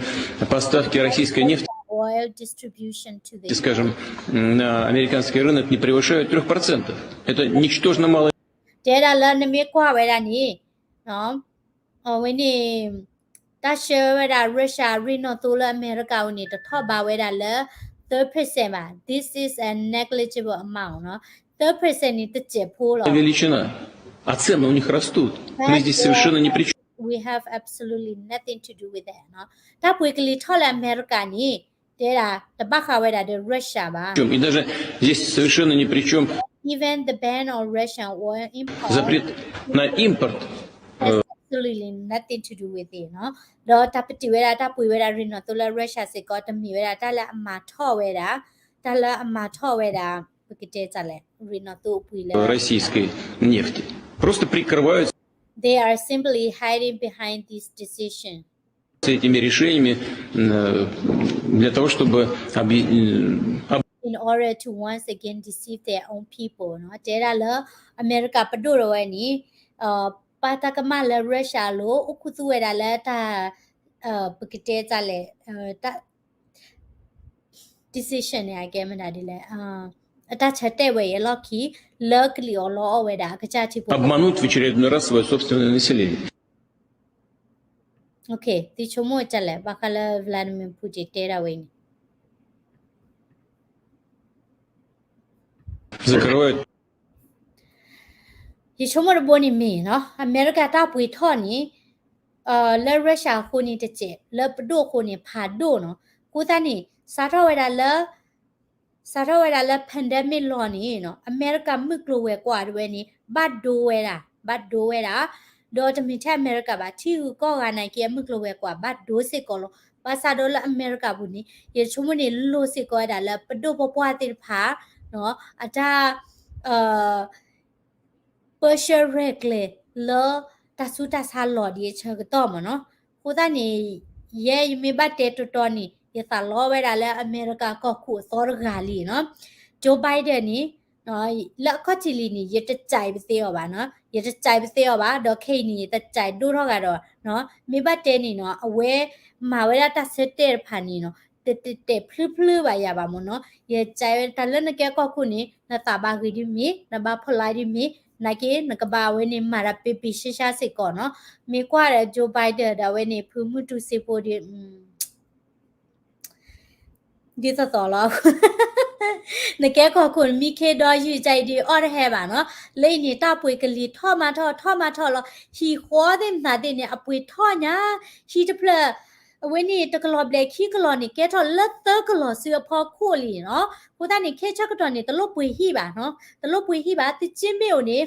поставки российской нефти, oil distribution to the, скажем, на американский рынок не превышают трёх процентов. Это ничтожно мало. တဲဒၣ်လၢနမ့ၢ်ကွၢ်ဝဲဒၣ်န့ၣ်, အဝဲန့ၣ် တၢ်ဆှၢဝဲဒၣ် Russia ရ့ၣ်နီၣ်သိလၢအမဲရကၤအအိၣ်န့ၣ် တထီၣ်ဘးဝဲဒၣ်လၢ သၢ percent ဘၣ်. This is a negligible amount နီၤ, သၢ percent န့ၣ် တစဲးဖိလီၤ. Величина, а цены у них растут. Мы здесь совершенно ни при чём. We have absolutely nothing to do with that နီၤ. တၢ်ပှ့ၤကလံၤထီၣ်လၢအမဲရကၤန့ၣ် တဲဒၣ် တဘၣ်ဃးဝဲဒၣ်ဒီး Russia ဘၣ်. И даже здесь совершенно ни при чём. Even the ban on Russian oil import, запрет на импорт, has absolutely nothing to do with it နီၤ. ဒီးတၢ်ပတုာ်ဝဲဒၣ် တၢ်ပှ့ၤဝဲဒၣ်ရ့ၣ်နီၣ်သိလၢ Russia စ့ၢ်ကီး တမ့ၢ်ဝဲဒၣ်တၢ်လၢအမၤထီၣ်ဝဲဒၣ်, တၢ်လၢအမၤထီၣ်ဝဲဒၣ် ပကတဲတၢ်လဲၣ် ရ့ၣ်နီၣ်သိအပှ့ၤလၢ российской нефти. Просто прикрываются. They are simply hiding behind this decision. С этими решениями, э, для того, чтобы объ-, м, об- In order to once again deceive their own people နီၤ. တဲဒၣ်လၢ အမဲရကၤပဒိၣ်ဒီးဝဲန့ၣ် ပာ်တၢ်ကမၣ်လၢ Russia အလိၤ အိၣ်ခူသူၣ်ဝဲဒၣ်လၢတၢ် ပကတဲတၢ်လဲၣ် တၢ် decision န့ၣ် အကဲမနုၤဒ်လဲၣ်, အတၢ်ဆၢတဲာ်ဝဲအံၤအလီၢ်ခံ လၢကလံၤအီၤလီအီၣ်ဝဲဒၣ် အကစၢ်ထံဖိ обмануть в очередной раз своё собственное население. သုဆိကမိၣ်တၢ်လဲၣ် ဘၣ်ဃးလၢ Vladimir Putin တဲဒၣ်ဝဲအံၤန့ၣ် закрывают. ယဆိကမိၣ်တဘိန့ၣ်မ့ၢ်နီၤ အမဲရကၤတၢ်ပှ့ၤထီၣ်န့ၣ် လၢ Russia အဃိန့ၣ်တစဲး လၢပဒိၣ်အဃိန့ၣ် ဖးဒိၣ်နီၤ. အဃိသတးန့ၣ် စးထီၣ်ဝဲဒၣ်လၢ စးထီၣ်ဝဲဒၣ်လၢ pandemic လီၤန့ၣ်နီၤ အမဲရကၤမုၢ်ကျိၤဝဲၤကွာ်တဝဲန့ၣ် ဘၣ်ဒိဝဲဒၣ်, ဘၣ်ဒိဝဲဒၣ်, ဒီးတမ့ၢ်ထဲအမဲရကၤဘၣ် ထံဂုၤကီၢ်ဂၤနာ်က့ အမုၢ်ကျိၤဝဲၤကွာ် ဘၣ်ဒိစ့ၢ်ကီးလီၤ. ဘၣ်ဆၣ်ဒီးလၢအမဲရကၤပူၤန့ၣ် ယဆိကမိၣ်န့ၣ် လိၣ်စ့ၢ်ကီးဝဲဒၣ်လၢပဒိၣ်ပပှၢ်သ့ၣ်တဖၣ် အတၢ် ပၢဆှၢရဲၣ်ကျဲၤလၢတၢ်ဆူးတၢ်ဆါလီၤဒ်အဆၢကတီၢ်မ့ၢ်နီၤ. အဃိသတးန့ၣ် ယဲယမ့ၢ်ဘၣ်တဲတီတီန့ၣ် ယသးလီဝဲဒၣ်လၢအမဲရကၤကီၢ်ခိၣ်အသီတဂၤလံနီၤ. Joe Biden န့ၣ် လၢအခီၣ်ထံးလံၤန့ၣ် ယတကြိုက်ပသ့အီၤဘၣ်နီၤ, ယတကြိုက်ပသ့အီၤဘၣ်, ဒီးခဲအံၤန့ၣ် ယတကြိုက်ဒိၣ်ထီၣ်ဂၤဒီး မ့ၢ်ဘၣ်တဲန့ၣ်နီၤ အဝဲမၤဝဲဒၣ်တၢ်ဆၢတဲာ်တဖၣ်န့ၣ်နီၤ တတဲာ်ဖျုဖျုဘၣ်ယၤဘၣ်မ့ၢ်နီၤ. ယကြိုက်ဝဲတၢ်လၢနကဲကီၢ်ခိၣ်န့ၣ် နသးဘၣ်ဂ့ၤဒ်မ့ၢ် နဘၣ်ဖီလာ်ဒ်မ့ၢ် နာ်က့ နကဘၣ်ဝဲန့ၣ် မၤတၢ်ပ့ပ့ၤရှဲရှဲစ့ၢ်ကီးနီၤ. မ့ၢ်ကွၢ်ဒီး Joe Biden ဒၣ်ဝဲန့ၣ် ဖုမုၢ်တူစ့ဖိဒီး ဒ်သိးသိးလီၤ. နကဲကီၢ်ခိၣ်နမံခ့ဒီယုၢ် ကၢအံၤဒ်အီၣ်တဟဲဘၣ်နီၤ. လၢအံၤန့ၣ် တၢ်ပှ့ၤကလံၤထီၣ်မးထီၣ် ထီၣ်မးထီၣ်လီၤ. ဟံၣ်ဃီသ့ၣ်မသးသ့ၣ်န့ၣ် အပှ့ၤထီၣ်ညါ, ဟံၣ်တဖျၢၣ် အဝဲန့ၣ် တကလီၤဘျဲၣ်ခံကလီၤန့ၣ် ကဲထီၣ်လၢသၢကလီၤစုအဖီခိၣ်လံနီၤ. အဃိသတးန့ၣ် ခဲဆၢကတီၢ်န့ၣ် တလိၣ်ပှ့ၤဟံၣ်ဘၣ်နီၤ, တလိၣ်ပှ့ၤဟံၣ်ဘၣ်. သုက့မ့ၢ်အိၣ်န့ၣ်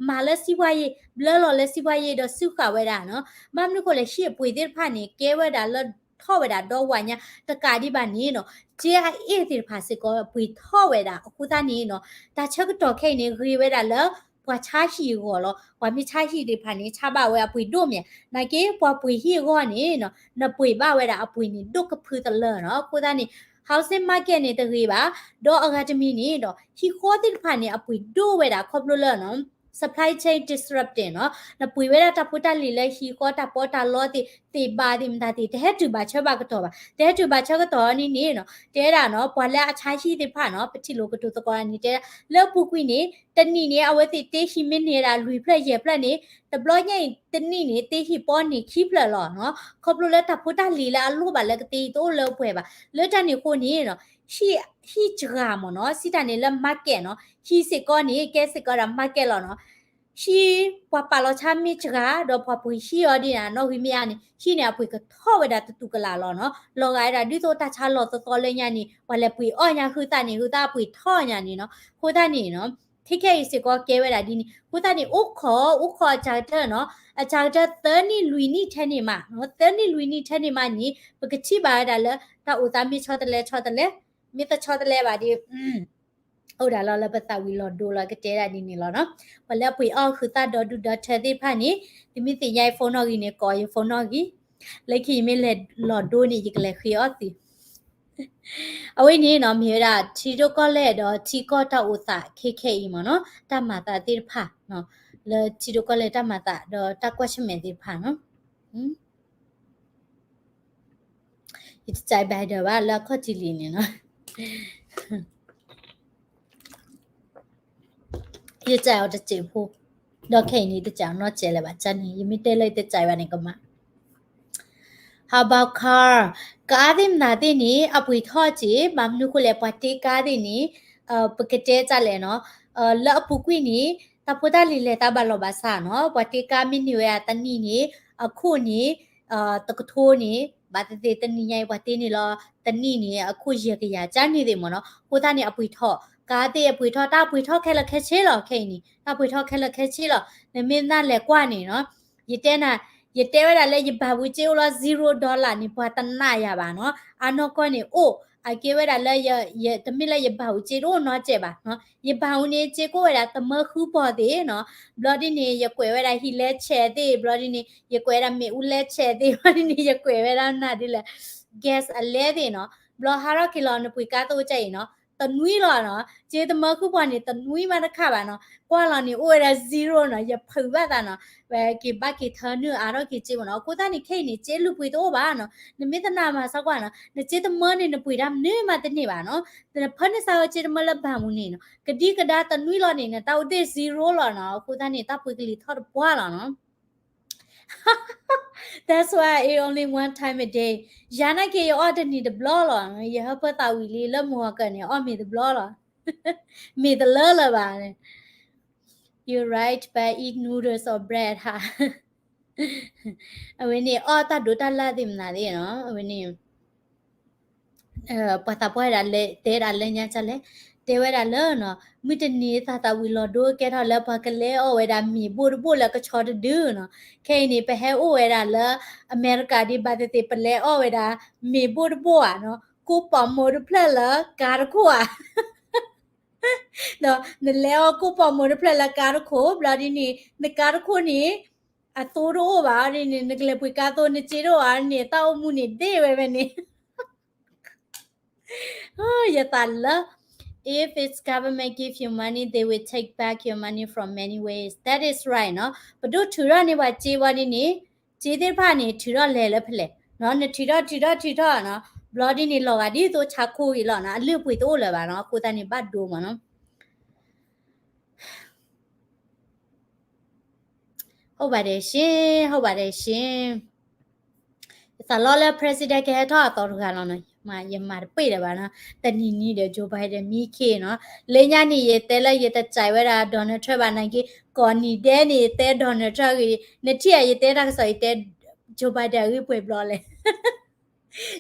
မၤလၢစံးပှၤယ့ၤ ဘျၢလီၤလၢစံးပှၤယ့ၤဒီးစုဃာ်ဝဲဒၣ်နီၤ. ဘၣ်မနုၤဃိလဲၣ် ဟံၣ်အပှ့ၤသ့ၣ်တဖၣ်န့ၣ် ကဲဝဲဒၣ်လၢထီၣ်ဝဲဒၣ်ဒီဝးညါ တကးဒံးဘၣ်န့ၣ်နီၤ က့အအ့ၣ်သ့ၣ်တဖၣ်စ့ၢ်ကီး ပှ့ၤထီၣ်ဝဲဒၣ်. အဃိသတးန့ၣ်နီၤ တၢ်ဆၢကတီၢ်ခဲအံၤန့ၣ် ဂ့ၤဝဲဒၣ်လၢ ပှၤဆါဟံၣ်အဂီၢ်လီၤ. ပှၤမ့ၢ်ဆါဟံၣ်သ့ၣ်တဖၣ်န့ၣ် ဆါဘၣ်ဝဲအပှ့ၤဒိၣ်မး. နာ်က့ ပှၤပှ့ၤဟံၣ်အဂီၢ်န့ၣ်နီၤ နပှ့ၤဘၣ်ဝဲဒၣ်အပှ့ၤန့ၣ် ဒိၣ်ကဖုသလၢနီၤ. အဃိသတးန့ၣ် housing market န့ၣ်တဂ့ၤဘၣ်. ဒီးအဂၤတမံၤန့ၣ်ဒီး ဟံၣ်ဃီသ့ၣ်တဖၣ်န့ၣ် အပှ့ၤဒိၣ်ဝဲဒၣ်ခီဖျိလၢနီၤ supply chain disruption နီၤ. နပှ့ၤဝဲဒၣ်တၢ်ဖိတၢ်လံၤလၢဟံၣ်ဃီတၢ်ပီးတၢ်လီသ့ၣ် သ့ၣ်ဘၣ်သ့ၣ်မတၤသ့ၣ် တဟဲတုၤဘၣ်ဆၢဘၣ်ကတီၢ်ဘၣ်. တဟဲတုၤဘၣ်ဆၢကတီၢ်န့ၣ်န့ၣ်နီၤ တဲဒၣ်နီၤ ပှၤလၢအဆါဟံၣ်သ့ၣ်တဖၣ်နီၤ ပထံၣ်လိာ်ကတိၤသကိးန့ၣ် တဲဒၣ် လၢအပူၤကွံာ်န့ၣ် တနံၣ်န့ၣ် အဝဲသ့ၣ်တ့ဟံၣ်မ့ၢ်န့ၢ်ဒၣ်လွံၢ်ဖျၢၣ်ယဲၢ်ဖျၢၣ်န့ၣ် တဘျီညါအံၤတနံၣ်န့ၣ် တ့ဟံၣ်ပီန့ၢ်ခံဖျၢၣ်လီၤနီၤ. ခီဖျိလၢတၢ်ဖိတၢ်လံၤလၢအလိၣ်ဘၣ်လၢကတ့အံၤ တအိၣ်လၢအပှဲၤဘၣ်. လၢတၢ်န့ၣ်အဃိန့ၣ်နီၤ ဟံၣ်စှၤမ့ၢ်နီၤ စံးတၢ်န့ၣ်လၢ market နီၤ ဟံၣ်စ့ၢ်ကီးန့ၣ် ကဲစ့ၢ်ကီးဒၣ် market လီၤနီၤ. ဟံၣ်ပှၤပာ်လီၤဆါမ့ၢ်စှၤ ဒီးပှၤပှ့ၤဟံၣ်အီၤဒ်န့ၣ် နီၣ်ဂံၢ်မ့ၢ်အါန့ၣ် ဟံၣ်န့ၣ် အပှ့ၤကထီၣ်ဝဲဒၣ်တတူၢ်ကလာ်လီၤနီၤ. လီၤဂာ်ဝဲဒၣ်ဒ်သိးတၢ်ဆါလီၤသီသီလၢညါန့ၣ် ပှၤလဲၤပှ့ၤအီၣ်ညါ ဟုသၣ်န့ၣ် ဟုသၣ်အပှ့ၤထီၣ်ညါန့ၣ်နီၤ. အဃိသတးန့ၣ်နီၤ ခဲခဲအံၤစ့ၢ်ကီးကဲဝဲဒၣ်ဒ်န့ၣ် အဃိသတးန့ၣ် အိၣ်ခိး အိၣ်ခိးအစှၤကတၢၢ်နီၤ အစှၤကတၢၢ်သၢနံၣ်လွံၢ်နံၣ်ထဲန့ၣ်မး သၢနံၣ်လွံၢ်နံၣ်ထဲန့ၣ်မးန့ၣ် ပကထံၣ်ဘၣ်ဝဲဒၣ်လၢ တၢ်အိၣ်သးမ့ၢ်ဆီတလဲဆီတလဲ မ့ၢ်တဆီတလဲဘၣ်ဒီး အိၣ်ဒၣ်လီၤလၢပသးဝံၤလီၤဒိလီၤ ကတဲဒၣ်ဒ်န့ၣ်လီၤနီၤ. ပှၤလၢအပှ့ၤအီၣ်ဃုာ်သၣ်ဒီဒူၣ်ဒီထၢသ့ၣ်တဖၣ်န့ၣ် သုမ့ၢ်သ့ၣ်ညါယ phone နီၣ်ဂံၢ်န့ၣ် ကိးယ phone နီၣ်ဂံၢ်, လၢခံယမ့ၢ်လဲၤလီၤဒိန့ၣ် ယကလဲၤဃ့အီၣ်သု အဝဲန့ၣ်နီၤ မ့ၢ်ဝဲဒၣ်ထံဒိၣ်ကီၢ်လဲၢ်ဒီးထံကီၢ်တၢ်အိၣ်သးခဲခဲအံၤမ့ၢ်နီၤ, တၢ်မၤသးသ့ၣ်တဖၣ်နီၤ, လၢထံဒိၣ်ကီၢ်လဲၢ်တၢ်မၤသးဒီးတၢ်ကွၢ်ဆၢၣ်မဲာ်သ့ၣ်တဖၣ်နီၤ. ယတစဲး Biden ဘၣ်လၢအခီၣ်ထံးလံန့ၣ်နီၤ. ယစဲးအီၤတစဲးဖိ, ဒီးခဲအံၤန့ၣ် တစဲးအီၤနီတစဲးလၢၤဘၣ်, ကန့ၣ် ယမ့ၢ်တဲလၢယတစဲးဘၣ်န့ၣ်ကမၣ်. How about car? ကါသ့ၣ်မနုၤသ့ၣ်န့ၣ် အပှ့ၤထီၣ်က့ၤ ဘၣ်မနုၤဃိလဲၣ် ပှၤတ့ကါသ့ၣ်န့ၣ် ပကတဲတၢ်လဲၣ်နီၤ, လၢအပူၤကွံာ်န့ၣ် တၢ်ဖိတၢ်လံၤလဲၤတၢ်ဘၣ်လီၤဘၣ်ဆၣ်နီၤ, ပှၤတ့ကါမ့ၢ်န့ၢ်ဝဲဒၣ်တနံၣ်န့ၣ် အခိၣ်န့ၣ် တကထိန့ၣ် ဘၣ်သ့ၣ်သ့ၣ်တနံၣ်ညါအံၤ ပှၤတ့န့ၢ်လီၤ တနံၣ်န့ၣ် အခိၣ်ယဲၢ်ကယၤ ကန့ၣ်သ့ၣ်မ့ၢ်နီၤ. အဃိသတးန့ၣ် အပှ့ၤထီၣ်, ကါသ့ၣ်အပှ့ၤထီၣ် တၢ်ပှ့ၤထီၣ်ခဲလၢာ်ခဲဆ့လီၤ. ခဲအံၤန့ၣ် တၢ်ပှ့ၤထီၣ်ခဲလၢာ်ခဲဆ့လီၤ. နမ့ၢ်နၢ်လဲၤကွၢ်န့ၣ်နီၤ, ယတဲနၤ, ယတဲဝဲဒၣ်လၢယဘၣ်ပူၤစ့အိၣ်လီၤ zero dollar န့ၣ် ပှၤတနာ်ယၤဘၣ်နီၤ. အနီၢ်ကီၢ်န့ၣ်အိၣ်, အကဲဝဲဒၣ်လၢ တမ့ၢ်လၢယဘၣ်ပူၤစ့တအိၣ်နီတစဲးဘၣ်နီၤ. ယဘၣ်ပူၤန့ၣ် စ့ကိၣ်ဝဲဒၣ်သမၢဃုပီၢ်သ့ၣ်နီၤ. ဘျီဒ်န့ၣ် ယကွဲးဝဲဒၣ်ဟံၣ်လဲဆဲးသ့ၣ်, ဘျီဒ်န့ၣ် ယကွဲးဝဲဒၣ်မ့ၣ်အူလဲဆဲးသ့ၣ်, ဘျီဒ်န့ၣ် ယကွဲးဝဲဒၣ်နၤဒ်လဲၣ် gas အလဲသ့ၣ်နီၤ. ဘျီဟးထီၣ်က့ၤလီၤ နပှ့ၤကါသ့ၣ်အိၣ်ကၢ်အံၤနီၤ, တနွံလီၤနီၤ, စ့သမၢဃုပီၢ်န့ၣ် တနွံမးတခါဘၣ်နီၤ. ကွၢ်လီၤန့ၣ် အိၣ်ဝဲဒၣ် zero နီၤ, ယဖုးဘၣ်သးနီၤ, ဝဲက့ၤဘၣ်က့ၤထၢနုာ်အါထီၣ်က့ၤစ့မ့ၢ်နီၤ. အဃိသတးန့ၣ် ခဲအံၤန့ၣ် စ့လုၢ်ပှ့ၤတအိၣ်ဘၣ်နီၤ. နမ့ၢ်တနာ်မၤစၢ်ကွၢ်နီၤ, နစ့သမၢန့ၣ် နပှ့ၤတၢ်မနုၤမးတန့ၢ်ဘၣ်နီၤ. နဖၢနုာ်စၢ်ဝဲစ့သမၢလၢဘၣ်ပူၤန့ၣ်နီၤ, ကဒံကဒါတနွံလီၤန့ၣ် နတၢ်အိၣ်သ့ၣ် zero လီၤနီၤ. အဃိသတးန့ၣ် တၢ်ပှ့ၤကလံၤထီၣ်တပှၢ်လီၤနီၤ. That's why I eat only one time a day. ယၤနာ်က့ ယအီၣ်တနံၤတဘျီလီၤ. ယဟၢဖၢသးဝံၤလံ လၢမုၢ်ဂီၤကၢၤန့ၣ် အီၣ်မ့ၤတဘျီလီၤ. မ့ၤတလၢလၢၤဘၣ်. You're right, but eat noodles or bread ဟါ. အဝဲန့ၣ် အီၣ်တၢ်ဒိးတၢ်လၢ်သ့ၣ်မနုၤသ့ၣ်နီၤ, အဝဲန့ၣ် ပှၤသးပှၢ်ဝဲဒၣ်လၢ တဲဒၣ်လၢညါကလဲၣ်, တဲဝဲဒၣ်လၢနီၤ, မုၢ်တနံၤသးသးဝံၤလီၤဒိကဲထီၣ်လၢ ပှၤကလဲၤအီၣ်ဝဲဒၣ်မ့ၤဘိၣ်တဘိၣ်လၢကဆီတဒုနီၤ. ခဲအံၤန့ၣ် ပဟဲအိၣ်ဝဲဒၣ်လၢအမဲရကၤဒ်ဘၣ်သ့ၣ်သ့ၣ် ပလဲၤအီၣ်ဝဲဒၣ်မ့ၤဘိၣ်တဘိၣ်ဧါနီၤ, ကိၣ်ပီၤမိၢ်တဖျၢၣ်လၢကါတခိၣ်ဧါ. ဒီးနလဲၤအီၣ်ကိၣ်ပီၤမိၢ်တဖျၢၣ်လၢကါတခိၣ် ဘျီဒ်န့ၣ် နကါတခိၣ်န့ၣ် အသိတအိၣ်ဘၣ်ဒ်န့ၣ် နကလဲၤပှ့ၤကါသိ နစ့တအိၣ်ဘၣ်န့ၣ် တၢ်အိၣ်မူန့ၣ်ဒ့ၣ်ဝဲဖဲန့ၣ် ယသးလၢ if it's government give you money, they will take back your money from many ways. That is right နီၤ. ပဒိၣ်ထုးထီၣ်န့ၢ်ပှၤစ့ဝဲဒ်န့ၣ် စ့သ့ၣ်တဖၣ်န့ၣ် ထုးထီၣ်လဲၤလၢဖဲလဲၣ်နီၤ. နထုးထီၣ်ထုးထီၣ်ထုးထီၣ်နီၤ, ဘျီဒ်န့ၣ် လီၤဂာ်ဒ်သိးဆါခိၣ်ဂ့ၤလီၤနီၤ, အလုၢ်အပှ့ၤတအိၣ်လၢၤဘၣ်နီၤ. အဃိသတးန့ၣ်ဘၣ်ဒိမးနီၤ. ဟုတ်ပါတယ်ရှင်, ဟုတ်ပါတယ်ရှင်. ယသးလီလၢ president ကဟဲထီၣ်အသီတဂၤလီၤနီၤ. ယမၤတပ့ၢ်လၢၤဘၣ်နီၤ. တနံၤနံၤဒီး Joe Biden မံခ့နီၤ. လၢညါန့ၣ် ယတဲလၢယတစဲးဝဲဒၣ် Donald Trump ဘၣ်နာ်က့ ကိးနံၤဒဲးန့ၣ် ယတဲ Donald Trump ဂ့ၤ, နထံၣ်ဧါ ယတဲတၢ်ကစီၣ် ယတဲ Joe Biden အဂ့ၢ်ပှဲၤဘျီလဲၣ်.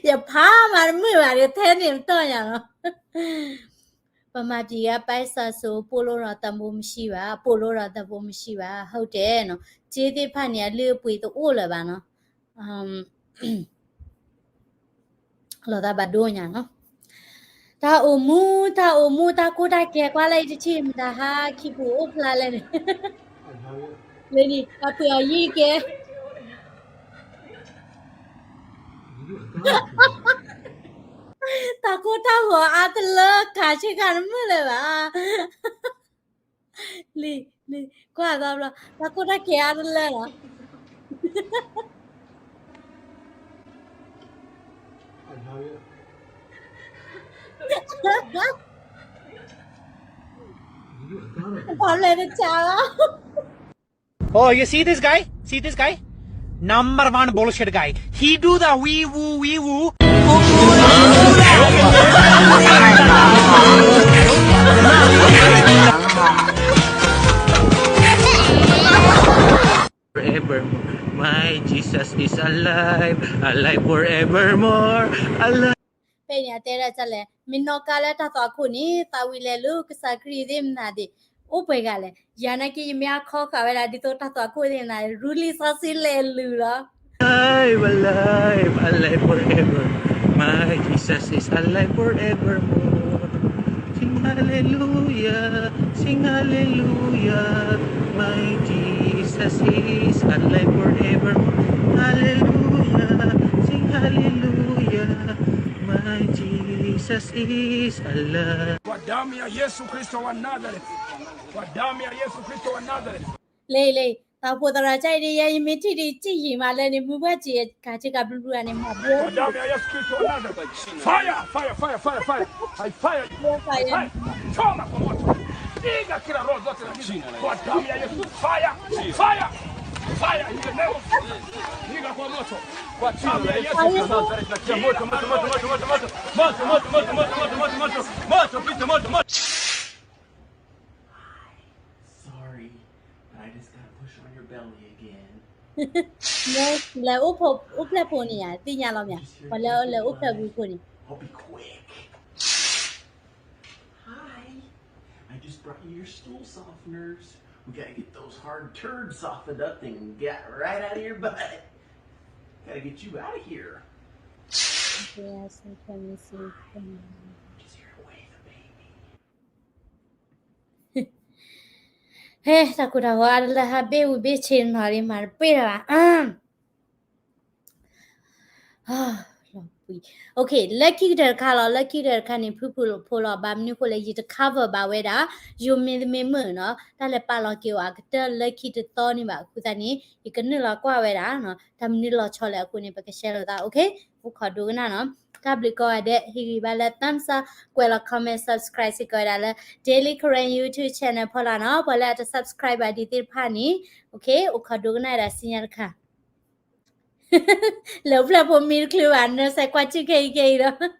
ယဖးမၤတမုာ်ဘၣ်ဒီး ထဲန့ၣ်ပတီၢ်ညါနီၤ. ဗမာပြည်က ပိုက်ဆံဆို ပို့လို့တော့ တန်ဖိုးမရှိပါ, ပို့လို့တော့ တန်ဖိုးမရှိပါ, ဟုတ်တယ်နော်. ကြေးသ့ၣ်တဖၣ်န့ၣ် အလုၢ်အပှ့ၤတအိၣ်လၢၤဘၣ်နီၤ. လီၤသးဘၣ်ဒိညါနီၤ. တၢ်အိၣ်မူ, တၢ်အိၣ်မူ, တၢ်ကိၢ်တၢ်ဂီၤကွၢ်လၢအံၤတထံၣ် မတၤဟါခံပူၤအိၣ်ဖျါလဲၣ်န့ၣ်. လၢန့ၣ် တၢ်ပှ့ၤအီၤယံၤကဲ တၢ်ကိၢ်တၢ်ဂီၤအါတလၢ ကၤဆ့ကၤတမုာ်လၢၤဘၣ်. လံ, လံ, ကွၢ်သီဘျီ တၢ်ကိၢ်တၢ်ဂီၤအါတလၢလီၤ. Problem တစးလီၤ. Oh, you see this guy? See this guy? Number one bullshit guy. He do the wee woo, wee woo. Forevermore. My Jesus is alive, alive forevermore, alive. ဖဲန့ၣ်အတဲဒၣ်လဲၣ်, မ့ၢ်နီၢ်ကါလၢတၢ်သွၣ်ခိၣ်န့ၣ် သးဝံၤလဲၤလၢကစၢ်ခရံာ်သ့ၣ်မနုၤသ့ၣ်, အိၣ်ပှဲၤဂၤလဲၣ်. ယၤနာ်က့ ယမ့ၢ်အခီဃာ်ဝဲဒၣ် ဒ်သိးတၢ်သွၣ်ခိၣ်သ့ၣ်မနုၤသ့ၣ် ရူလံစီဆှံလဲၤလုၢ်လီၤ. Alive, alive, alive forever. My Jesus is alive forevermore. Hallelujah, sing hallelujah, my Jesus is alive forevermore. Hallelujah, sing hallelujah, my Jesus is alive. Kwa damu ya Yesu Kristo wa Nazareth. Kwa damu ya Yesu Kristo wa Nazareth. လၢ လၢ တၢ်အိၣ်ဖှိၣ်သရၣ်ကါအံၤန့ၣ် ယၤယမ့ၢ်ထံၣ်ဒံး ကၠံၣ်ယံာ်မးလၢန့ၣ် မုၢ်ဘှၢ်စံး ကၤထံကၤဘျုးဘျုးဂၤန့ၣ် မၤဘျီ Fire, fire, fire, fire, fire. I fire you. Fire. Choma kwa moto. Piga kila roho zote za giza. Kwa damu ya Yesu. Fire. Fire. Fire in the name of Jesus. Piga kwa moto. Kwa damu ya Yesu Kristo. Moto, moto, moto, moto, moto, moto. Moto, moto, moto, moto, moto, moto, moto. Moto, pita, moto, moto. Hi. Sorry, but I just gotta push on your belly again. လၢ လၢအိၣ်ဖျဲၣ်ဖိန့ၣ်ယါ သ့ၣ်ညါလီၤမး, ပှၤလၢ လၢအိၣ်ဖျဲၣ်ပူၤဖိန့ၣ် I'll be quick. Hi. I just brought you your stool softeners. We gotta get those hard turds softened up and get right out of your butt. Gotta get you out of here. Yes, let me see. Just your way, the baby. ဟဲ တၢ်ကိၢ်တၢ်ဂီၤအါတလၢဟးဘ့ၣ်ဝံၤဘ့ၣ်ဆ့နီၤလံ မၤတပ့ၢ်တၢ်ဘၣ်. လီၤပှံၤ. Okay, လၢခံကတၢၢ်တခါလီၤ, လၢခံကတၢၢ်တခါန့ၣ် ဖုဖုဖိလီၤ, ဘၣ်မနုၤအဃိလဲၣ် ယတ cover ဘၣ်ဝဲဒၣ် ယိၤမ့သမ့မုၣ်နီၤ, တၢ်လဲၤပာ်လီၤက့ၤအီၤအကတၢၢ်လၢခံတသီန့ၣ်ဘၣ်အဃိသတးန့ၣ် ယကနုာ်လီၤကွၢ်ဝဲဒၣ်နီၤ, တၢ်မနုၤလီၤဆီလဲၣ်အဃိန့ၣ် ပက share လိာ်သး, okay? အိၣ်ခိးဒိကနၣ်နီၤ, တၢ်ဘျုးကိးဂၤဒဲး, ဟ့ၣ်ဂံၢ်ဘါလၢ thumbs up, ကွဲးလီၤ comment, subscribe စ့ၢ်ကီးဝဲဒၣ်လၢ Daily Karen YouTube channel ဖီလာ်နီၤ, ပှၤလၢအတ subscribe ဘၣ်ဒံးသ့ၣ်တဖၣ်န့ၣ်, okay, အိၣ်ခိးဒိကနၣ်ဝဲဒၣ်စံညါတခါ လဲၤအိၣ်ဖျဲၣ်ဖိမံတချုးဘၣ် နစဲးကွၢ်စုခဲအံၤခဲအံၤဒီး